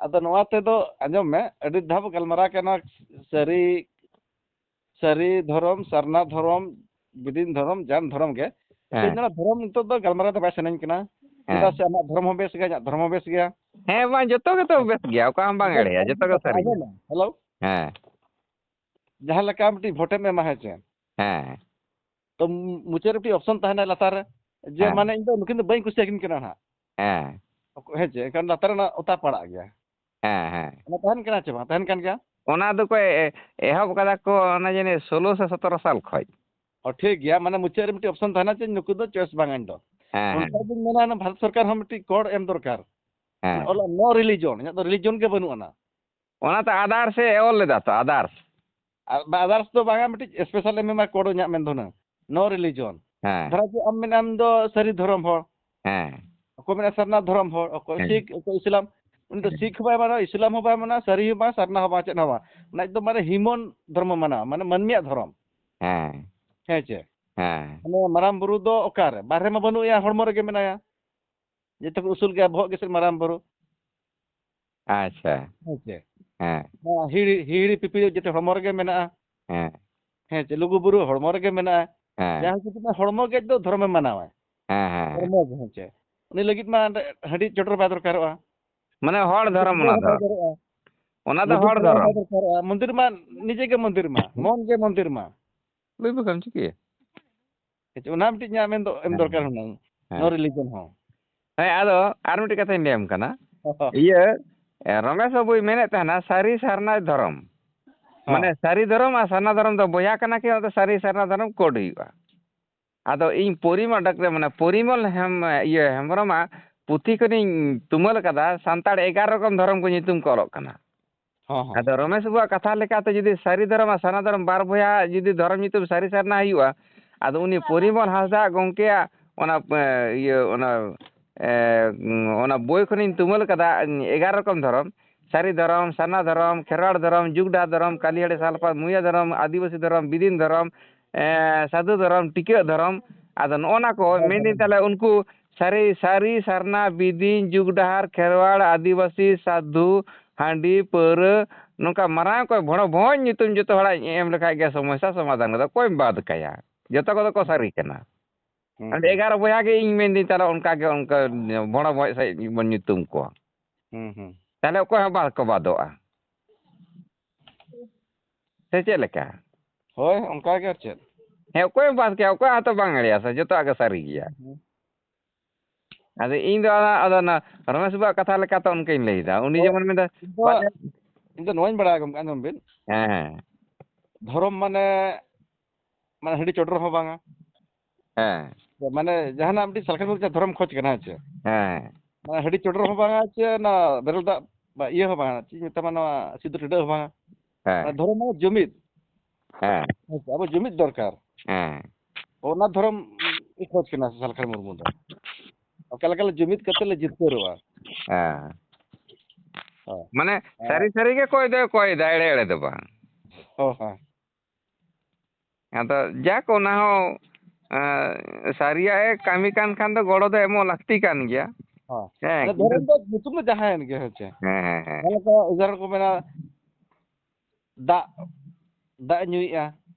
ᱟᱫᱚ ᱱᱚᱣᱟ ᱛᱮᱫᱚ ᱟᱸᱡᱚᱢ ᱢᱮ, ᱟᱹᱰᱤ ᱫᱷᱟᱣ ᱵᱚ ᱜᱟᱞᱢᱟᱨᱟᱣ ᱠᱟᱱᱟ, ᱥᱟᱹᱨᱤ, ᱥᱟᱹᱨᱤ ᱫᱷᱚᱨᱚᱢ, ᱥᱟᱨᱱᱟ ᱫᱷᱚᱨᱚᱢ, ᱵᱤᱫᱤᱱ ᱫᱷᱚᱨᱚᱢ, ᱡᱟᱱ ᱫᱷᱚᱨᱚᱢ ᱜᱮ᱾ ᱦᱮᱸ᱾ ᱤᱧ ᱚᱱᱟ ᱫᱷᱚᱨᱚᱢ ᱱᱤᱛᱚᱜ ᱫᱚ ᱜᱟᱞᱢᱟᱨᱟᱣ ᱫᱚ ᱵᱟᱭ ᱥᱟᱱᱟᱧ ᱠᱟᱱᱟ᱾ ᱦᱮᱸ᱾ ᱪᱮᱫᱟᱜ ᱥᱮ ᱟᱢᱟᱜ ᱫᱷᱚᱨᱚᱢ ᱦᱚᱸ ᱵᱮᱥ ᱜᱮᱭᱟ, ᱤᱧᱟᱹᱜ ᱫᱷᱚᱨᱚᱢ ᱦᱚᱸ ᱵᱮᱥ ᱜᱮᱭᱟ᱾ ᱦᱮᱸ, ᱵᱟᱝ, ᱡᱚᱛᱚ ᱜᱮᱛᱚ ᱵᱮᱥ ᱜᱮᱭᱟ, ᱚᱠᱟ ᱦᱚᱸ ᱵᱟᱝ ᱮᱲᱮᱭᱟ, ᱡᱚᱛᱚ ᱜᱮ ᱥᱟᱹᱨᱤ ᱜᱮᱭᱟ᱾ ᱟᱸᱡᱚᱢ ᱢᱮ, ᱦᱮᱞᱳ᱾ ᱦᱮᱸ᱾ ᱡᱟᱦᱟᱸ ᱞᱮᱠᱟ ᱢᱤᱫᱴᱤᱡ ᱵᱷᱳᱴᱮᱢ ᱮᱢᱟ, ᱦᱮᱸ ᱪᱮ? ᱦᱮᱸ᱾ ᱛᱚ, ᱢᱩᱪᱟᱹᱫ ᱨᱮ ᱢᱤᱫᱴᱤᱡ ᱚᱯᱥᱚᱱ ᱛᱟᱦᱮᱱᱟ ᱞᱟᱛᱟᱨ ᱨᱮ, ᱡᱮ ᱦᱮᱸ᱾ ᱢᱟᱱᱮ ᱤᱧ ᱫᱚ ᱱᱩᱠᱤᱱ ᱫᱚ ᱵᱟᱹᱧ ᱠᱩᱥᱤᱭᱟᱠᱤᱱ ᱠᱟᱱᱟ ᱦᱟᱸᱜ᱾ ᱦᱮᱸ᱾ ᱦᱮᱸ ᱪᱮ? ᱮᱱᱠᱷᱟᱱ ᱞᱟᱛᱟᱨ ᱨᱮ ᱚᱱᱟ ᱚᱛᱟ ᱯᱟᱲᱟᱜ ᱜᱮᱭᱟ᱾ ᱦᱮᱸ, ᱦᱮᱸ᱾ ᱚᱱᱟ ᱛᱟᱦᱮᱱ ᱠᱟᱱᱟ ᱪᱮ ᱵᱟᱝ? ᱛᱟᱦᱮᱱ ᱠᱟᱱ ᱜᱮᱭᱟ᱾ ᱚᱱᱟ ᱫᱚᱠᱚ ᱮ-, ᱮᱦᱚᱵ ᱠᱟᱫᱟ ᱠᱚ, ᱚᱱᱟ ᱡᱟᱹᱱᱤᱡ ᱥᱳᱞᱳ ᱥᱮ ᱥᱚᱛᱨᱚ ᱥᱟᱞ ᱠᱷᱚᱡ᱾ ᱚ, ᱴᱷᱤᱠ ᱜᱮᱭᱟ, ᱢᱟᱱᱮ ᱢᱩᱪᱟᱹᱫ ᱨᱮ ᱢᱤᱫᱴᱤᱡ ᱚᱯᱥᱚᱱ ᱛᱟᱦᱮᱱᱟ ᱡᱮ ᱱᱩᱠᱩ ᱫᱚ ᱪᱚᱭᱮᱥ ᱵᱟᱝ ᱟᱹᱧ ᱫᱚ᱾ ᱦᱮᱸ, ᱦᱮᱸ᱾ ᱚᱱᱠᱟ ᱜᱤᱧ ᱢᱮᱱᱟ, ᱚᱱᱟ ᱵᱷᱟᱨᱚᱛ ᱥᱚᱨᱠᱟᱨ ᱦᱚᱸ ᱢᱤᱫᱴᱤᱡ ᱠᱳᱰ ᱮᱢ ᱫᱚᱨᱠᱟᱨ᱾ ᱦᱮᱸ᱾ ᱚᱞ ᱱᱳ ᱨᱤᱞᱤᱡᱚᱱ, ᱤᱧᱟᱹᱜ ᱫᱚ ᱨᱤᱞᱤᱡᱚᱱ ᱜᱮ ᱵᱟᱹᱱᱩᱜ ᱟᱱᱟ᱾ ᱚᱱᱟ ᱛᱚ ᱟᱫᱟᱨᱥ ᱮ ᱚᱞ ᱞᱮᱫᱟ ᱛᱚ, ᱟᱫᱟᱨᱥ᱾ ᱟᱨ ᱵᱟ, ᱟᱫᱟᱨᱥ ᱫᱚ ᱵᱟᱝᱟ, ᱢᱤᱫᱴᱤᱡ ᱥᱯᱮᱥᱟᱞ ᱮᱢ ᱮᱢᱟ ᱠᱳᱰ ᱤᱧᱟᱹᱜ ᱢᱮᱱ ᱫᱚ ᱦᱩᱱᱟᱹᱝ, ᱱᱳ ᱨᱤᱞᱤᱡᱚᱱ᱾ ᱦᱮᱸ᱾ ᱫᱷᱚᱨᱚ ᱡᱮ ᱟᱢ ᱢᱮᱱᱟᱢ ᱫᱚ ᱥᱟᱹᱨᱤ ᱫᱷᱚᱨᱚᱢ ᱦᱚᱲ, ᱦᱮᱸ᱾ ᱚᱠᱚᱭ ᱢᱮᱱᱟ ᱥᱟᱨᱱᱟ ᱫᱷᱚᱨᱚᱢ ᱦᱚᱲ, ᱚᱠᱚᱭ ᱦᱮᱸ᱾ ᱥᱤᱠᱷ, ᱚᱠᱚᱭ ᱤᱥᱞᱟᱢ, ᱩᱱᱤ ᱫᱚ ᱦᱮᱸ᱾ ᱥᱤᱠᱷ ᱦᱚᱸ ᱵᱟᱭ ᱢᱟᱱᱟᱣᱟ, ᱤᱥᱞᱟᱢ ᱦᱚᱸ ᱵᱟᱭ ᱢᱟᱱᱟᱣᱟ, ᱥᱟᱹᱨᱤ ᱦᱚᱸ ᱵᱟᱝ, ᱥᱟᱨᱱᱟ ᱦᱚᱸ ᱵᱟᱝ, ᱪᱮᱫ ᱦᱚᱸ ᱵᱟᱝ᱾ ᱚᱱᱟ ᱫᱚ ᱢᱟᱱᱮ ᱦᱤᱭᱩᱢᱟᱱ ᱫᱷᱚᱨᱢᱚ ᱢᱟᱱᱟᱣᱟ, ᱢᱟᱱᱮ ᱢᱟᱹᱱᱢᱤᱭᱟᱜ ᱫᱷᱚᱨᱚᱢ᱾ ᱦᱮᱸ᱾ ᱦᱮᱸ ᱪᱮ? ᱦᱮᱸ᱾ ᱢᱟᱱᱮ ᱢᱟᱨᱟᱝ ᱵᱩᱨᱩ ᱫᱚ ᱚᱠᱟᱨᱮ? ᱵᱟᱨᱦᱮ ᱢᱟ ᱵᱟᱹᱱᱩᱜ ᱮᱭᱟ, ᱦᱚᱲᱢᱚ ᱨᱮᱜᱮ ᱢᱮᱱᱟᱭᱟ᱾ ᱡᱮᱛᱮ ᱠᱷᱚᱱ ᱩᱥᱩᱞ ᱜᱮᱭᱟ ᱵᱚᱦᱚᱜ ᱜᱮᱥᱮ ᱢᱟᱨᱟᱝ ᱵᱩᱨᱩ᱾ ᱟᱪᱪᱷᱟ᱾ ᱦᱮᱸ ᱪᱮ? ᱦᱮᱸ᱾ ᱱᱚᱣᱟ ᱦᱤᱦᱤᱲᱤ, ᱦᱤᱦᱤᱲᱤ ᱯᱤᱯᱤᱲᱤ ᱡᱮᱛᱮ ᱦᱚᱲᱢᱚ ᱨᱮᱜᱮ ᱢᱮᱱᱟᱜᱼᱟ᱾ ᱦᱮᱸ᱾ ᱦᱮᱸ ᱪᱮ? ᱞᱩᱜᱩ ᱵᱩᱨᱩ ᱦᱚᱲᱢᱚ ᱨᱮᱜᱮ ᱢᱮᱱᱟᱜᱼᱟ᱾ ᱦᱮᱸ᱾ ᱡᱟᱦᱟᱸ ᱠᱤᱪᱷᱩ ᱦᱚᱲᱢᱚ ᱜᱮ ᱫᱚ ᱫᱷᱚᱨᱚᱢᱮ ᱢᱟᱱᱟᱣᱟ᱾ ᱦᱮᱸ, ᱦᱮᱸ, ᱦᱮᱸ᱾ ᱦᱚᱲᱢᱚ ᱜᱮ, ᱦᱮᱸ ᱪᱮ? ᱩᱱᱤ ᱞᱟᱹᱜᱤᱫ ᱢᱟ ᱦᱟᱺᱰᱤ ᱪᱚᱰᱚᱨ ᱵᱟᱭ ᱫᱚᱨᱠᱟᱨᱚᱜᱼᱟ᱾ ᱢᱟᱱᱮ ᱦᱚᱲ ᱫᱷᱚᱨᱚᱢ ᱚᱱᱟ ᱫᱚ᱾ ᱵᱟᱭ ᱫᱚᱨᱠᱟᱨᱚᱜᱼᱟ᱾ ᱚᱱᱟ ᱫᱚ ᱞᱩᱜᱩ ᱦᱚᱲ ᱵᱩᱨᱩ ᱫᱷᱚᱨᱚᱢ᱾ ᱵᱟᱭ ᱫᱚᱨᱠᱟᱨᱚᱜᱼᱟ᱾ ᱢᱚᱱᱫᱤᱨ ᱢᱟ ᱱᱤᱡᱮ ᱜᱮ ᱢᱚᱱᱫᱤᱨ ᱢᱟ, ᱢᱚᱱ ᱜᱮ ᱢᱚᱱᱫᱤᱨ ᱢᱟ᱾ ᱞᱟᱹᱭ ᱵᱟᱠᱷᱟᱱ ᱪᱤᱠᱟᱹᱭᱟ? ᱚᱱᱟ ᱢᱤᱫᱴᱤᱡ ᱤᱧᱟᱹᱜ ᱢᱮᱱ ᱫᱚ ᱮᱢ ᱦᱮᱸ᱾ ᱫᱚᱨᱠᱟᱨ ᱦᱩᱱᱟᱹᱝ᱾ ᱦᱮᱸ᱾ No religion ᱦᱚᱸ᱾ ᱦᱮᱸ, ᱟᱫᱚ ᱟᱨ ᱢᱤᱫᱴᱤᱡ ᱠᱟᱛᱷᱟᱧ ᱞᱟᱹᱭᱟᱢ ᱠᱟᱱᱟ᱾ ᱦᱚᱸ᱾ ᱤᱭᱟᱹ, ᱮ, ᱨᱚᱢᱮᱥ ᱵᱟᱹᱵᱩᱭ ᱢᱮᱱᱮᱫ ᱛᱟᱦᱮᱱᱟ ᱥᱟᱹᱨᱤ ᱥᱟᱨᱱᱟ ᱫᱷᱚᱨᱚᱢ᱾ ᱦᱚᱸ᱾ ᱢᱟᱱᱮ ᱥᱟᱹᱨᱤ ᱫᱷᱚᱨᱚᱢ ᱟᱨ ᱥᱟᱨᱱᱟ ᱫᱷᱚᱨᱚᱢ ᱫᱚ ᱵᱚᱭᱦᱟ ᱠᱟᱱᱟ ᱠᱤ? ᱚᱱᱟ ᱫᱚ ᱥᱟᱹᱨᱤ ᱥᱟᱨᱱᱟ ᱫᱷᱚᱨᱚᱢ ᱠᱳᱰ ᱦᱩᱭᱩᱜᱼᱟ᱾ ᱟᱫᱚ ᱤᱧ ᱯᱚᱨᱤᱢᱚᱞ ᱰᱟᱠᱛᱟᱨ, ᱢᱟᱱᱮ ᱯᱚᱨᱤᱢᱚᱞ ᱦᱮᱢ-, ᱤᱭᱟᱹ, ᱦᱮᱢᱵᱨᱚᱢᱟᱜ ᱯᱩᱛᱷᱤ ᱠᱷᱚᱱᱤᱧ ᱛᱩᱢᱟᱹᱞ ᱟᱠᱟᱫᱟ, ᱥᱟᱱᱛᱟᱲ ᱮᱜᱟᱨᱚ ᱨᱚᱠᱚᱢ ᱫᱷᱚᱨᱚᱢ ᱠᱚ ᱧᱩᱛᱩᱢ ᱠᱚ ᱚᱞᱚᱜ ᱠᱟᱱᱟ᱾ ᱦᱚᱸ, ᱦᱚᱸ᱾ ᱟᱫᱚ ᱨᱚᱢᱮᱥ ᱵᱟᱵᱩᱣᱟᱜ ᱠᱟᱛᱷᱟ ᱞᱮᱠᱟᱛᱮ ᱡᱩᱫᱤ ᱥᱟᱹᱨᱤ ᱫᱷᱚᱨᱚᱢ ᱟᱨ ᱥᱟᱨᱱᱟ ᱫᱷᱚᱨᱚᱢ ᱵᱟᱨ ᱵᱚᱭᱦᱟ ᱡᱩᱫᱤ ᱫᱷᱚᱨᱚᱢ ᱧᱩᱛᱩᱢ ᱥᱟᱹᱨᱤ ᱥᱟᱨᱱᱟ ᱦᱩᱭᱩᱜᱼᱟ, ᱟᱫᱚ ᱩᱱᱤ ᱯᱚᱨᱤᱢᱚᱞ ᱦᱟᱸᱥᱫᱟᱜ ᱜᱚᱢᱠᱮᱭᱟᱜ ᱚᱱᱟ, ᱮ, ᱤᱭᱟᱹ, ᱚᱱᱟ, ᱮ, ᱚᱱᱟ ᱵᱳᱭ ᱠᱷᱚᱱᱤᱧ ᱛᱩᱢᱟᱹᱞ ᱠᱟᱫᱟ, ᱮᱜᱟᱨᱚ ᱨᱚᱠᱚᱢ ᱫᱷᱚᱨᱚᱢ, ᱥᱟᱹᱨᱤ ᱫᱷᱚᱨᱚᱢ, ᱥᱟᱨᱱᱟ ᱫᱷᱚᱨᱚᱢ, ᱠᱷᱮᱨᱣᱟᱲ ᱫᱷᱚᱨᱚᱢ, ᱡᱩᱜᱽ ᱰᱟᱦᱟᱨ ᱫᱷᱚᱨᱚᱢ, ᱠᱟᱞᱤᱦᱟᱹᱲᱤ ᱥᱟᱞᱯᱟᱛ, ᱢᱩᱭᱟᱹ ᱫᱷᱚᱨᱚᱢ, ᱟᱹᱫᱤᱵᱟᱹᱥᱤ ᱫᱷᱚᱨᱚᱢ, ᱵᱤᱫᱤᱱ ᱫᱷᱚᱨᱚᱢ, ᱮ, ᱥᱟᱹᱫᱷᱩ ᱫᱷᱚᱨᱚᱢ, ᱴᱤᱠᱟᱹᱜ ᱫᱷᱚᱨᱚᱢ᱾ ᱟᱫᱚ ᱱᱚᱜᱼᱚ ᱱᱟ ᱠᱚ ᱦᱳᱭ, ᱢᱮᱱᱫᱟᱹᱧ, ᱦᱳᱭ᱾ ᱛᱟᱦᱞᱮ ᱩᱱᱠᱩ ᱥᱟᱹᱨᱤ, ᱥᱟᱹᱨᱤ ᱥᱟᱨᱱᱟ, ᱵᱤᱫᱤᱱ, ᱡᱩᱜᱽ ᱰᱟᱦᱟᱨ, ᱠᱷᱮᱨᱣᱟᱲ, ᱟᱹᱫᱤᱵᱟᱹᱥᱤ, ᱥᱟᱫᱷᱩ, ᱦᱟᱺᱰᱤ, ᱯᱟᱹᱣᱨᱟᱹ, ᱱᱚᱝᱠᱟ ᱢᱟᱨᱟᱝ ᱚᱠᱚᱡ ᱵᱷᱚᱲᱚ ᱵᱷᱚᱧ ᱧᱩᱛᱩᱢ ᱡᱚᱛᱚ ᱦᱚᱲᱟᱜ ᱮᱢ ᱞᱮᱠᱷᱟᱡ ᱜᱮ ᱥᱚᱢᱚᱥᱥᱟ ᱥᱚᱢᱟᱫᱷᱟᱱ ᱠᱚᱫᱚ ᱚᱠᱚᱭᱮᱢ ᱵᱟᱫ ᱠᱟᱭᱟ? ᱡᱚᱛᱚ ᱠᱚᱫᱚ ᱠᱚ ᱥᱟᱹᱨᱤ ᱠᱟᱱᱟ᱾ ᱦᱩᱸ, ᱟᱫᱚ ᱦᱩᱸ᱾ ᱮᱜᱟᱨᱚ ᱵᱚᱭᱦᱟ ᱜᱮ ᱤᱧ ᱢᱮᱱᱫᱟᱹᱧ, ᱛᱟᱦᱞᱮ ᱚᱱᱠᱟ ᱜᱮ, ᱚᱱᱠᱟ ᱵᱷᱚᱲᱚ ᱵᱚᱦᱚᱜ ᱥᱮᱫ ᱵᱚᱱ ᱧᱩᱛᱩᱢ ᱠᱚᱣᱟ᱾ ᱦᱩᱸ, ᱦᱩᱸ᱾ ᱛᱟᱦᱞᱮ ᱚᱠᱚᱭ ᱦᱚᱸ ᱵᱟᱠᱚ ᱵᱟᱫᱚᱜᱼᱟ᱾ ᱥᱮ ᱪᱮᱫ ᱞᱮᱠᱟ? ᱦᱳᱭ, ᱚᱱᱠᱟ ᱜᱮ ᱟᱨ ᱪᱮᱫ᱾ ᱦᱮᱸ, ᱚᱠᱚᱭ ᱦᱚᱸ ᱵᱟᱫ ᱠᱮᱭᱟ, ᱚᱠᱚᱭᱟᱜ ᱦᱚᱸᱛᱚ ᱵᱟᱝ ᱮᱲᱮᱭᱟ ᱥᱮ, ᱡᱚᱛᱚᱣᱟᱜ ᱜᱮ ᱥᱟᱹᱨᱤ ᱜᱮᱭᱟ᱾ ᱦᱩᱸ᱾ ᱟᱫᱚ ᱤᱧ ᱫᱚ ᱚᱱᱟ, ᱟᱫᱚ ᱚᱱᱟ ᱨᱚᱢᱮᱥ ᱵᱟᱵᱩᱣᱟᱜ ᱠᱟᱛᱷᱟ ᱞᱮᱠᱟᱛᱮ ᱚᱱᱠᱟᱧ ᱞᱟᱹᱭᱫᱟ᱾ ᱩᱱᱤ ᱦᱳᱭ, ᱡᱮᱢᱚᱱ ᱢᱮᱱᱫᱟ, ᱤᱧ ᱫᱚ, ᱵᱟᱝ ᱤᱧ ᱫᱚ ᱱᱚᱣᱟᱧ ᱵᱟᱲᱟᱭᱟ ᱜᱚᱢᱠᱮ, ᱟᱸᱡᱚᱢ ᱵᱤᱱ᱾ ᱦᱮᱸ, ᱦᱮᱸ᱾ ᱫᱷᱚᱨᱚᱢ ᱢᱟᱱᱮ, ᱢᱟᱱᱮ ᱦᱟᱺᱰᱤ ᱪᱚᱰᱚᱨ ᱦᱚᱸ ᱵᱟᱝᱟ᱾ ᱦᱮᱸ᱾ ᱢᱟᱱᱮ ᱡᱟᱦᱟᱱᱟᱜ ᱢᱤᱫᱴᱤᱡ ᱥᱟᱞᱠᱷᱟᱱ ᱵᱚᱞᱛᱮ ᱫᱷᱚᱨᱚᱢ ᱠᱷᱚᱡᱽ ᱠᱟᱱᱟ, ᱦᱮᱸ ᱪᱮ? ᱦᱮᱸ᱾ ᱢᱟᱱᱮ ᱦᱟᱺᱰᱤ ᱪᱚᱰᱚᱨ ᱦᱚᱸ ᱵᱟᱝᱟ, ᱪᱮ ᱚᱱᱟ ᱵᱮᱨᱮᱞ ᱫᱟᱜ ᱵᱟ-, ᱤᱭᱟᱹ ᱦᱚᱸ ᱵᱟᱝᱟ, ᱪᱮᱫ ᱤᱧ ᱢᱮᱛᱟᱢᱟ, ᱱᱚᱣᱟ ᱥᱤᱸᱫᱩᱨ ᱴᱤᱰᱟᱹᱜ ᱦᱚᱸ ᱵᱟᱝᱟ᱾ ᱦᱮᱸ᱾ ᱢᱟᱱᱮ ᱫᱷᱚᱨᱚᱢ ᱢᱟᱱᱮ ᱡᱩᱢᱤᱫ᱾ ᱦᱮᱸ᱾ ᱦᱮᱸ ᱪᱮ? ᱟᱵᱚ ᱡᱩᱢᱤᱫ ᱫᱚᱨᱠᱟᱨ᱾ ᱦᱮᱸ᱾ ᱚᱱᱟ ᱫᱷᱚᱨᱚᱢ ᱤᱧ ᱠᱷᱚᱡᱽ ᱠᱟᱱᱟ ᱥᱟᱞᱠᱷᱟᱱ ᱢᱩᱨᱢᱩ ᱫᱚ᱾ ᱚᱠᱟ ᱞᱮᱠᱟ ᱞᱮ ᱡᱩᱢᱤᱫ ᱠᱟᱛᱮ ᱞᱮ ᱡᱤᱛᱠᱟᱹᱨᱚᱜᱼᱟ᱾ ᱦᱮᱸ᱾ ᱦᱳᱭ᱾ ᱢᱟᱱᱮ ᱦᱮᱸ᱾ ᱥᱟᱹᱨᱤ ᱥᱟᱹᱨᱤ ᱜᱮ ᱠᱚᱭ ᱫᱚᱭ ᱠᱚᱭ ᱫᱟ, ᱮᱲᱮ ᱮᱲᱮ ᱫᱚ ᱵᱟᱝ᱾ ᱦᱳᱭ, ᱦᱳᱭ᱾ ᱟᱫᱚ ᱡᱟᱠ, ᱚᱱᱟ ᱦᱚᱸ, ᱮᱸ, ᱥᱟᱹᱨᱤᱭᱟᱜ ᱮ ᱠᱟᱹᱢᱤ ᱠᱟᱱ ᱠᱷᱟᱱ ᱫᱚ ᱜᱚᱲᱚ ᱫᱚ ᱮᱢᱚᱜ ᱞᱟᱹᱠᱛᱤ ᱠᱟᱱ ᱜᱮᱭᱟ᱾ ᱦᱳᱭ᱾ ᱦᱮᱸ, ᱢᱟᱱᱮ ᱠᱤᱱᱛᱩ ᱫᱷᱚᱨᱚᱢ ᱫᱚ ᱧᱩᱛᱩᱢ ᱫᱚ ᱡᱟᱦᱟᱸᱭᱮᱱ ᱜᱮ, ᱦᱮᱸ ᱪᱮ? ᱦᱮᱸ, ᱦᱮᱸ, ᱦᱮᱸ᱾ ᱡᱟᱦᱟᱸ ᱞᱮᱠᱟ ᱩᱫᱟᱦᱚᱨᱚᱱ ᱠᱚ ᱢᱮᱱᱟ, ᱫᱟᱜ, ᱫᱟᱜ ᱮ ᱧᱩᱭᱮᱜᱼᱟ᱾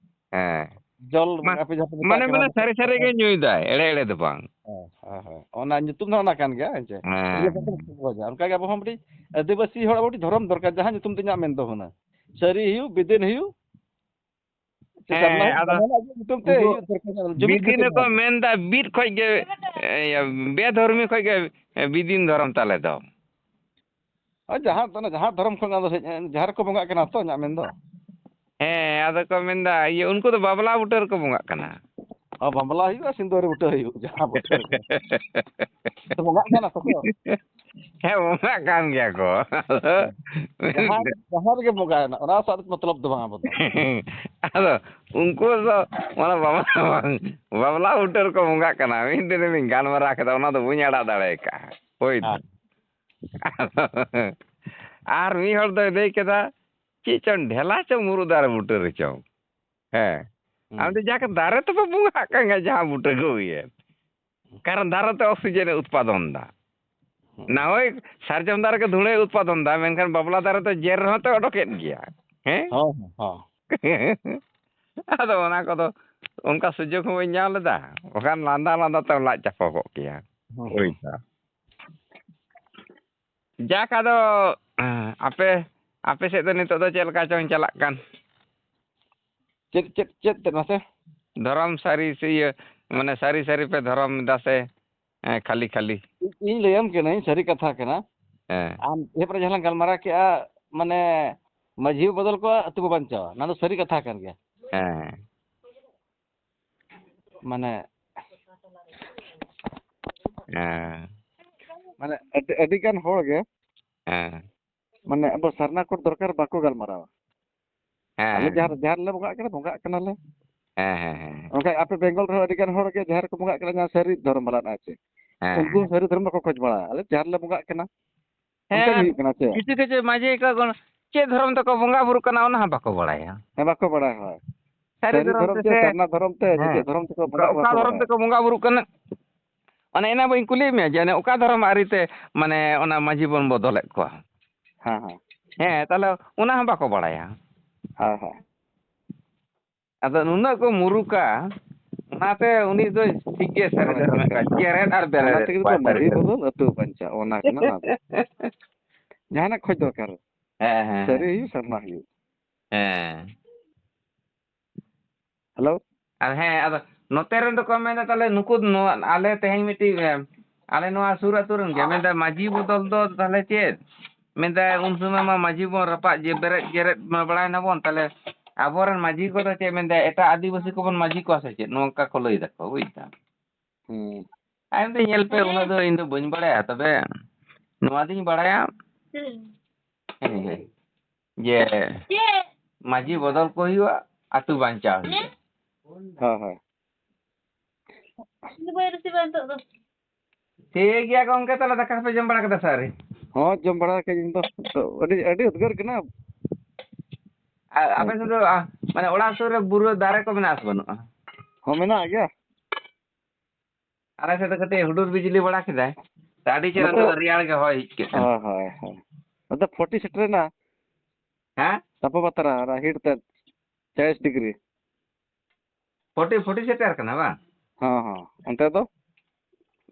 ᱦᱮᱸ᱾ ᱡᱚᱞ ᱢᱟ-, ᱟᱯᱮ ᱡᱟᱦᱟᱸ ᱯᱮ ᱢᱮᱛᱟᱜ ᱢᱟᱱᱮ, ᱠᱟᱱᱟ, ᱢᱟᱱᱮ ᱥᱟᱹᱨᱤ ᱥᱟᱹᱨᱤ ᱜᱮ ᱧᱩᱭ ᱫᱟᱭ, ᱮᱲᱮ ᱮᱲᱮ ᱫᱚ ᱵᱟᱝ᱾ ᱦᱮᱸ, ᱦᱮᱸ, ᱦᱮᱸ᱾ ᱚᱱᱟ ᱧᱩᱛᱩᱢ ᱫᱚ ᱚᱱᱟ ᱠᱟᱱ ᱜᱮᱭᱟ, ᱦᱮᱸ ᱪᱮ? ᱦᱮᱸ᱾ ᱚᱱᱠᱟ ᱜᱮ ᱟᱵᱚ ᱦᱚᱸ ᱢᱤᱫᱴᱤᱡ ᱟᱹᱫᱤᱵᱟᱹᱥᱤ ᱦᱚᱲ ᱟᱵᱚ ᱢᱤᱫᱴᱤᱡ ᱫᱷᱚᱨᱚᱢ ᱫᱚᱨᱠᱟᱨ, ᱡᱟᱦᱟᱸ ᱧᱩᱛᱩᱢ ᱛᱮ ᱤᱧᱟᱹᱜ ᱢᱮᱱ ᱫᱚ ᱦᱩᱱᱟᱹᱝ᱾ ᱥᱟᱹᱨᱤ ᱦᱩᱭᱩᱜ, ᱵᱤᱫᱤᱱ ᱦᱩᱭᱩᱜ, ᱥᱮ ᱦᱮᱸ, ᱥᱟᱨᱱᱟ ᱦᱩᱭᱩᱜ, ᱟᱫᱚ ᱡᱟᱦᱟᱱᱟᱜ ᱜᱮ ᱧᱩᱛᱩᱢ ᱛᱮ ᱩᱱᱠᱩ ᱦᱩᱭᱩᱜ ᱫᱚᱨᱠᱟᱨ ᱠᱟᱱᱟ, ᱡᱩᱢᱤᱫ ᱵᱤᱫᱤᱱ ᱠᱟᱛᱮ ᱨᱮᱠᱚ ᱦᱩᱭᱩᱜ᱾ ᱢᱮᱱᱫᱟ, ᱵᱤᱫ ᱠᱷᱚᱡ ᱜᱮ, ᱮ, ᱵᱮᱫᱷᱚᱨᱢᱤ ᱠᱷᱚᱡ ᱜᱮ, ᱮ, ᱵᱤᱫᱤᱱ ᱫᱷᱚᱨᱚᱢ ᱛᱟᱞᱮ ᱫᱚ᱾ ᱟᱨ ᱡᱟᱦᱟᱸ, ᱚᱱᱟ ᱡᱟᱦᱟᱸ ᱫᱷᱚᱨᱚᱢ ᱠᱷᱚᱱ ᱟᱫᱚ ᱦᱮᱡ, ᱡᱟᱦᱟᱸ ᱨᱮᱠᱚ ᱵᱚᱸᱜᱟᱜ ᱠᱟᱱᱟ ᱛᱚ, ᱤᱧᱟᱹᱜ ᱢᱮᱱ ᱫᱚ᱾ ᱦᱮᱸ, ᱟᱫᱚ ᱠᱚ ᱢᱮᱱᱫᱟ, ᱤᱭᱟᱹ, ᱩᱱᱠᱩ ᱫᱚ ᱵᱟᱵᱞᱟ ᱵᱩᱴᱟᱹ ᱨᱮᱠᱚ ᱵᱚᱸᱜᱟᱜ ᱠᱟᱱᱟ᱾ ᱚ, ᱵᱟᱵᱞᱟ ᱦᱩᱭᱩᱜᱼᱟ, ᱥᱤᱸᱫᱩᱨ ᱵᱩᱴᱟᱹ ᱦᱩᱭᱩᱜ, ᱡᱟᱦᱟᱸ ᱵᱩᱴᱟᱹ ᱨᱮᱜᱮ᱾ ᱛᱚ, ᱵᱚᱸᱜᱟᱜ ᱠᱟᱱᱟ ᱠᱚ ᱛᱚ᱾ ᱦᱮᱸ, ᱵᱚᱸᱜᱟᱜ ᱠᱟᱱ ᱜᱮᱭᱟ ᱠᱚ᱾ ᱦᱮᱸ᱾ ᱡᱟᱦᱟᱸ, ᱡᱟᱦᱟᱸ ᱨᱮᱜᱮ ᱵᱚᱸᱜᱟᱭᱮᱱᱟ, ᱚᱱᱟ ᱥᱟᱶ ᱢᱚᱛᱞᱚᱵ ᱫᱚ ᱵᱟᱝ ᱟᱵᱚ ᱫᱚ᱾ ᱟᱫᱚ ᱩᱱᱠᱩ ᱫᱚ ᱚᱱᱟ ᱵᱟᱵᱟ, ᱵᱟᱵᱞᱟ ᱵᱩᱴᱟᱹ ᱨᱮᱠᱚ ᱵᱚᱸᱜᱟᱜ ᱠᱟᱱᱟ᱾ ᱢᱤᱫ ᱫᱤᱱ ᱨᱤᱧ ᱜᱟᱞᱢᱟᱨᱟᱣ ᱠᱮᱫᱟ, ᱚᱱᱟ ᱫᱚ ᱵᱟᱹᱧ ᱟᱲᱟᱜ ᱫᱟᱲᱮ ᱠᱟᱜᱼᱟ᱾ ᱦᱳᱭ ᱛᱚ᱾ ᱦᱮᱸ᱾ ᱟᱨ ᱢᱤᱫ ᱦᱚᱲ ᱫᱚᱭ ᱞᱟᱹᱭ ᱠᱮᱫᱟ, ᱪᱮᱫ ᱪᱚᱝ ᱰᱷᱮᱞᱟ ᱪᱚᱝ ᱢᱩᱨᱩᱫ ᱫᱟᱨᱮ ᱵᱩᱴᱟᱹ ᱨᱮ ᱪᱚᱝ᱾ ᱦᱮᱸ᱾ ᱦᱩᱸ᱾ ᱟᱢ ᱫᱚ ᱡᱟᱠ ᱫᱟᱨᱮ ᱛᱚᱯᱮ ᱵᱚᱸᱜᱟᱜ ᱠᱟᱱ ᱜᱮᱭᱟ, ᱡᱟᱦᱟᱸ ᱵᱩᱴᱟᱹ ᱠᱚ ᱩᱭᱦᱟᱹᱨ᱾ ᱠᱟᱨᱚᱱ ᱫᱟᱨᱮ ᱛᱮ oxygen ᱮ ᱩᱛᱯᱟᱫᱚᱱ ᱫᱟ᱾ ᱦᱩᱸ᱾ ᱱᱟ ᱦᱳᱭ ᱥᱟᱨᱡᱚᱢ ᱫᱟᱨᱮ ᱜᱮ ᱫᱷᱩᱲᱟᱹᱭ ᱩᱛᱯᱟᱫᱚᱱ ᱫᱟ, ᱢᱮᱱᱠᱷᱟᱱ ᱵᱟᱵᱞᱟ ᱫᱟᱨᱮ ᱫᱚ ᱡᱮᱨ ᱨᱮᱦᱚᱸ ᱛᱚ ᱚᱰᱚᱠᱮᱫ ᱜᱮᱭᱟ᱾ ᱦᱮᱸ? ᱦᱚᱸ, ᱦᱚᱸ, ᱦᱚᱸ᱾ ᱟᱫᱚ ᱚᱱᱟ ᱠᱚᱫᱚ ᱚᱱᱠᱟ ᱥᱩᱡᱳᱜᱽ ᱦᱚᱸ ᱵᱟᱹᱧ ᱧᱟᱢ ᱞᱮᱫᱟ, ᱵᱟᱠᱷᱟᱱ ᱞᱟᱸᱫᱟ ᱞᱟᱸᱫᱟ ᱛᱮᱢ ᱞᱟᱡ ᱪᱟᱯᱚ ᱠᱚᱜ ᱠᱮᱭᱟ᱾ ᱦᱩᱸ᱾ ᱦᱳᱭ ᱥᱮ᱾ ᱡᱟᱠ, ᱟᱫᱚ ᱟᱯᱮ, ᱟᱯᱮ ᱥᱮᱫ ᱫᱚ ᱱᱤᱛᱚᱜ ᱫᱚ ᱪᱮᱫ ᱞᱮᱠᱟ ᱪᱚᱝ ᱪᱟᱞᱟᱜ ᱠᱟᱱ? ᱪᱮᱫ, ᱪᱮᱫ, ᱪᱮᱫ ᱛᱮ ᱢᱟᱥᱮ? ᱫᱷᱚᱨᱚᱢ ᱥᱟᱹᱨᱤ ᱥᱮ ᱤᱭᱟᱹ, ᱢᱟᱱᱮ ᱥᱟᱹᱨᱤ ᱥᱟᱹᱨᱤ ᱯᱮ ᱫᱷᱚᱨᱚᱢ ᱮᱫᱟ ᱥᱮ, ᱮᱸ, ᱠᱷᱟᱹᱞᱤ ᱠᱷᱟᱹᱞᱤ? ᱤᱧ ᱞᱟᱹᱭᱟᱢ ᱠᱟᱹᱱᱟᱹᱧ, ᱥᱟᱹᱨᱤ ᱠᱟᱛᱷᱟ ᱠᱟᱱᱟ᱾ ᱦᱮᱸ᱾ ᱟᱢ ᱮᱦᱚᱵ ᱨᱮ ᱡᱟᱦᱟᱸ ᱞᱟᱝ ᱜᱟᱞᱢᱟᱨᱟᱣ ᱠᱮᱜᱼᱟ, ᱢᱟᱱᱮ ᱢᱟᱹᱡᱷᱤ ᱵᱚᱫᱚᱞ ᱠᱚᱣᱟ, ᱟᱹᱛᱩ ᱵᱚ ᱵᱟᱧᱪᱟᱣᱟ, ᱚᱱᱟ ᱫᱚ ᱥᱟᱹᱨᱤ ᱠᱟᱛᱷᱟ ᱠᱟᱱ ᱜᱮᱭᱟ᱾ ᱦᱮᱸ᱾ ᱢᱟᱱᱮ ᱦᱮᱸ᱾ ᱢᱟᱱᱮ ᱟᱹᱰᱤ, ᱟᱹᱰᱤ ᱜᱟᱱ ᱦᱚᱲ ᱜᱮ ᱦᱮᱸ᱾ ᱢᱟᱱᱮ ᱟᱵᱚ ᱥᱟᱨᱱᱟ ᱠᱳᱰ ᱫᱚᱨᱠᱟᱨ ᱵᱟᱠᱚ ᱜᱟᱞᱢᱟᱨᱟᱣᱟ᱾ ᱦᱮᱸ, ᱟᱞᱮ ᱦᱮᱸ, ᱡᱟᱦᱟᱸ, ᱦᱮᱸ᱾ ᱡᱟᱦᱟᱸ ᱨᱮᱞᱮ ᱵᱚᱸᱜᱟᱜ ᱠᱟᱱᱟ, ᱵᱚᱸᱜᱟᱜ ᱠᱟᱱᱟᱞᱮ᱾ ᱦᱮᱸ, ᱦᱮᱸ, ᱦᱮᱸ᱾ ᱚᱱᱠᱟ ᱟᱯᱮ ᱵᱮᱝᱜᱚᱞ ᱨᱮᱦᱚᱸ ᱟᱹᱰᱤ ᱜᱟᱱ ᱦᱚᱲ ᱜᱮ ᱡᱟᱦᱟᱸ ᱨᱮᱠᱚ ᱵᱚᱸᱜᱟᱜ ᱠᱟᱱᱟ, ᱡᱟᱦᱟᱸ ᱥᱟᱹᱨᱤ ᱫᱷᱚᱨᱚᱢ ᱵᱟᱞᱟ ᱢᱮᱱᱟᱜᱼᱟ ᱪᱮ? ᱦᱮᱸ, ᱩᱱᱠᱩ ᱦᱮᱸ᱾ ᱥᱟᱹᱨᱤ ᱫᱷᱚᱨᱚᱢ ᱵᱟᱠᱚ ᱠᱷᱚᱡᱽ ᱵᱟᱲᱟᱭᱟ᱾ ᱟᱞᱮ ᱡᱟᱦᱟᱸ ᱨᱮᱞᱮ ᱵᱚᱸᱜᱟᱜ ᱠᱟᱱᱟ, ᱦᱮᱸ, ᱚᱱᱠᱟ ᱜᱮ ᱟᱨ ᱦᱩᱭᱩᱜ ᱠᱟᱱᱟ ᱪᱮ? ᱠᱤᱪᱷᱩ ᱠᱤᱪᱷᱩ ᱢᱟᱹᱡᱷᱤ ᱠᱚ ᱪᱮᱫ ᱫᱷᱚᱨᱚᱢ ᱛᱮᱠᱚ ᱵᱚᱸᱜᱟ ᱵᱩᱨᱩᱜ ᱠᱟᱱᱟ, ᱚᱱᱟ ᱦᱚᱸ ᱵᱟᱠᱚ ᱵᱟᱲᱟᱭᱟ᱾ ᱦᱮᱸ, ᱵᱟᱠᱚ ᱵᱟᱲᱟᱭᱟ, ᱦᱳᱭ᱾ ᱥᱟᱹᱨᱤ ᱥᱟᱹᱨᱤ ᱫᱷᱚᱨᱚᱢ ᱫᱷᱚᱨᱚᱢ ᱛᱮ ᱪᱮ ᱥᱮ ᱥᱟᱨᱱᱟ ᱫᱷᱚᱨᱚᱢ ᱛᱮ ᱪᱮ ᱦᱮᱸ᱾ ᱪᱮᱫ ᱫᱷᱚᱨᱚᱢ ᱛᱮᱠᱚ ᱚᱠᱟ, ᱵᱚᱸᱜᱟ ᱚᱠᱟ ᱵᱟᱠᱚ ᱫᱷᱚᱨᱚᱢ ᱵᱟᱲᱟᱭᱟ᱾ ᱛᱮᱠᱚ ᱵᱚᱸᱜᱟ ᱵᱩᱨᱩᱜ ᱠᱟᱱᱟ? ᱚᱱᱮ ᱮᱱᱟ ᱵᱟᱹᱧ ᱠᱩᱞᱤᱭᱮᱫ ᱢᱮᱭᱟ ᱡᱮ ᱚᱱᱮ ᱚᱠᱟ ᱫᱷᱚᱨᱚᱢ ᱟᱹᱨᱤᱛᱮ ᱢᱟᱱᱮ ᱚᱱᱟ ᱢᱟᱹᱡᱷᱤ ᱵᱚᱱ ᱵᱚᱫᱚᱞᱮᱫ ᱠᱚᱣᱟ? ᱦᱮᱸ, ᱦᱮᱸ᱾ ᱦᱮᱸ, ᱛᱟᱦᱞᱮ ᱚᱱᱟ ᱦᱚᱸ ᱵᱟᱠᱚ ᱵᱟᱲᱟᱭᱟ᱾ ᱦᱮᱸ, ᱦᱮᱸ᱾ ᱟᱫᱚ ᱱᱩᱱᱟᱹᱜ ᱠᱚ ᱢᱩᱨᱩᱠᱟ, ᱚᱱᱟᱛᱮ ᱩᱱᱤ ᱫᱚ ᱴᱷᱤᱠ ᱜᱮ ᱥᱟᱹᱨᱤ ᱦᱳᱭ, ᱫᱷᱚᱨᱚᱢ ᱦᱳᱭ, ᱠᱟᱱᱟ᱾ ᱦᱳᱭ᱾ ᱪᱮᱨᱮᱡ ᱟᱨ ᱚᱱᱟ ᱵᱮᱨᱮᱡ ᱛᱮᱜᱮ ᱛᱚ ᱠᱚᱣᱟᱭ ᱥᱟᱹᱨᱤ ᱢᱟᱹᱡᱷᱤ ᱫᱷᱚᱨᱚᱢ᱾ ᱵᱚᱫᱚᱞ ᱟᱹᱛᱩ ᱵᱟᱧᱪᱟᱜ, ᱚᱱᱟ ᱠᱟᱱᱟ ᱚᱱᱟ ᱫᱚ᱾ ᱡᱟᱦᱟᱱᱟᱜ ᱠᱷᱚᱡ ᱫᱚᱨᱠᱟᱨ᱾ ᱦᱮᱸ, ᱦᱮᱸ, ᱥᱟᱹᱨᱤ ᱦᱮᱸ᱾ ᱦᱩᱭᱩᱜ, ᱥᱟᱨᱱᱟ ᱦᱩᱭᱩᱜ᱾ ᱦᱮᱸ᱾ ᱦᱮᱞᱳ? ᱟᱨ ᱦᱮᱸ, ᱟᱫᱚ ᱱᱚᱛᱮ ᱨᱮᱱ ᱫᱚᱠᱚ ᱢᱮᱱᱫᱟ, ᱛᱟᱦᱞᱮ ᱱᱩᱠᱩ ᱱᱚᱣᱟ ᱟᱞᱮ ᱛᱮᱦᱮᱧ ᱢᱤᱫᱴᱤᱡ, ᱮ, ᱟᱞᱮ ᱱᱚᱣᱟ ᱥᱩᱨ ᱟᱹᱛᱩ ᱨᱮᱱ ᱜᱮ ᱢᱮᱱᱫᱟ, "ᱢᱟᱹᱡᱷᱤ ᱵᱚᱫᱚᱞ ᱫᱚ ᱛᱟᱦᱞᱮ ᱪᱮᱫ?" ᱢᱮᱱᱫᱟ, "ᱩᱱ ᱥᱚᱢᱚᱭ ᱢᱟ ᱢᱟᱹᱡᱷᱤ ᱵᱚᱱ ᱨᱟᱯᱟᱜ ᱡᱮ ᱵᱮᱨᱮᱫ ᱡᱮᱨᱮᱫ ᱢᱟ ᱵᱟᱲᱟᱭ ᱱᱟᱵᱚᱱ, ᱛᱟᱦᱞᱮ ᱟᱵᱚᱨᱮᱱ ᱢᱟᱹᱡᱷᱤ ᱠᱚᱫᱚ ᱪᱮᱫ ᱢᱮᱱᱫᱟ, ᱮᱴᱟᱜ ᱟᱹᱫᱤᱵᱟᱹᱥᱤ ᱠᱚᱵᱚᱱ ᱢᱟᱹᱡᱷᱤ ᱠᱚᱣᱟ ᱥᱮ ᱪᱮᱫ?" ᱱᱚᱝᱠᱟ ᱠᱚ ᱞᱟᱹᱭ ᱫᱟᱠᱚ, ᱵᱩᱡ ᱫᱟᱢ᱾ ᱦᱩᱸ᱾ ᱟᱭ ᱢᱮᱱᱫᱟ, "ᱧᱮᱞ ᱯᱮ, ᱚᱱᱟ ᱫᱚ ᱤᱧ ᱫᱚ ᱵᱟᱹᱧ ᱵᱟᱲᱟᱭᱟ, ᱛᱚᱵᱮ ᱱᱚᱣᱟ ᱫᱚᱧ ᱵᱟᱲᱟᱭᱟ, ᱦᱮᱸ, ᱦᱮᱸ, ᱡᱮ ᱢᱟᱹᱡᱷᱤ ᱵᱚᱫᱚᱞ ᱠᱚ ᱦᱩᱭᱩᱜᱼᱟ, ᱟᱹᱛᱩ ᱵᱟᱧᱪᱟᱣ ᱦᱩᱭᱩᱜᱼᱟ᱾" ᱦᱳᱭ, ᱦᱳᱭ᱾ ᱤᱧ ᱫᱚ ᱵᱟᱹᱧ ᱨᱤᱥᱤᱵᱷᱟ ᱱᱤᱛᱚᱜ ᱫᱚ᱾ ᱴᱷᱤᱠ ᱜᱮᱭᱟ ᱜᱚᱝᱠᱮ, ᱛᱟᱦᱞᱮ ᱫᱟᱠᱟ ᱠᱚᱯᱮ ᱡᱚᱢ ᱵᱟᱲᱟ ᱠᱮᱫᱟ ᱥᱮ ᱟᱹᱣᱨᱤ? ᱦᱚᱸ, ᱡᱚᱢ ᱵᱟᱲᱟ ᱠᱟᱜ ᱟᱹᱧ ᱤᱧ ᱫᱚ᱾ ᱱᱤᱛᱚᱜ ᱟᱹᱰᱤ, ᱟᱹᱰᱤ ᱩᱫᱽᱜᱟᱹᱨ ᱠᱟᱱᱟ᱾ ᱟᱨ ᱟᱯᱮ ᱦᱮᱸ᱾ ᱥᱮᱫ ᱫᱚ, ᱟ, ᱢᱟᱱᱮ ᱚᱲᱟᱜ ᱥᱩᱨ ᱨᱮ ᱵᱩᱨᱩ ᱫᱟᱨᱮ ᱠᱚ ᱢᱮᱱᱟᱜᱼᱟ ᱥᱮ ᱵᱟᱹᱱᱩᱜᱼᱟ? ᱦᱚᱸ, ᱢᱮᱱᱟᱜ ᱜᱮᱭᱟ᱾ ᱟᱞᱮ ᱥᱮᱫ ᱫᱚ ᱠᱟᱹᱴᱤᱡ ᱦᱩᱰᱩᱨ ᱵᱤᱡᱽᱞᱤ ᱵᱟᱲᱟ ᱠᱮᱫᱟᱭ᱾ ᱛᱚ ᱟᱹᱰᱤ ᱪᱮᱦᱨᱟ ᱱᱚᱛᱮ ᱱᱤᱛᱚᱜ ᱫᱚ ᱨᱮᱭᱟᱲ ᱜᱮ ᱦᱚᱭ ᱦᱤᱡᱩᱜ ᱠᱟᱱᱟ᱾ ᱦᱳᱭ, ᱦᱳᱭ, ᱦᱳᱭ᱾ ᱱᱚᱛᱮ ᱯᱷᱳᱨᱴᱤ ᱥᱮᱴᱮᱨᱮᱱᱟ᱾ ᱦᱮᱸ? ᱛᱟᱯᱚᱢᱟᱛᱨᱟ, ᱚᱱᱟ ᱦᱤᱴ ᱛᱮ ᱪᱚᱞᱞᱤᱥ ᱰᱤᱜᱽᱨᱤ᱾ ᱯᱷᱳᱨᱴᱤ ᱯᱷᱳᱨᱴᱤ ᱥᱮᱴᱮᱨ ᱠᱟᱱᱟ ᱵᱟᱝ? ᱦᱚᱸ ᱦᱚᱸ᱾ ᱚᱱᱛᱮ ᱫᱚ?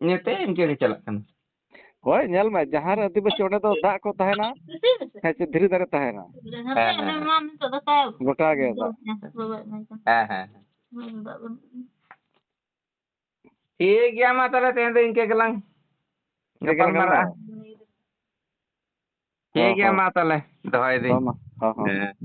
ᱱᱤᱛᱮ ᱤᱱᱠᱟᱹ ᱜᱮ ᱪᱟᱞᱟᱜ ᱠᱟᱱᱟ᱾ ᱦᱳᱭ, ᱧᱮᱞ ᱢᱮ, ᱡᱟᱦᱟᱸ ᱨᱮ ᱟᱹᱫᱤᱵᱟᱹᱥᱤ, ᱚᱸᱰᱮ ᱫᱚ ᱫᱟᱜ ᱠᱚ ᱛᱟᱦᱮᱱᱟ, ᱦᱮᱸ ᱪᱮ, ᱫᱷᱤᱨᱤ ᱫᱟᱨᱮ ᱛᱟᱦᱮᱱᱟ᱾ ᱦᱮᱸ, ᱦᱮᱸ᱾ ᱜᱚᱴᱟ ᱜᱮ ᱫᱟᱜ᱾ ᱦᱮᱸ, ᱦᱮᱸ, ᱦᱮᱸ᱾ ᱴᱷᱤᱠ ᱜᱮᱭᱟ, ᱢᱟ ᱛᱟᱦᱚᱞᱮ ᱛᱮᱦᱮᱧ ᱫᱚ ᱤᱱᱠᱟᱹ ᱜᱮᱞᱟᱝ ᱤᱱᱠᱟᱹ ᱜᱮᱞᱟᱝ ᱜᱟᱯᱟᱞ ᱢᱟᱨᱟᱜᱼᱟ᱾ ᱜᱟᱞᱢᱟᱨᱟᱣᱟ᱾ ᱴᱷᱤᱠ ᱦᱚᱸ, ᱜᱮᱭᱟ, ᱦᱚᱸ᱾ ᱢᱟ ᱛᱟᱦᱚᱞᱮ ᱫᱚᱦᱚᱭ ᱫᱟᱹᱧ᱾ ᱦᱚᱸ, ᱢᱟ᱾ ᱦᱚᱸ, ᱦᱚᱸ᱾ ᱦᱮᱸ᱾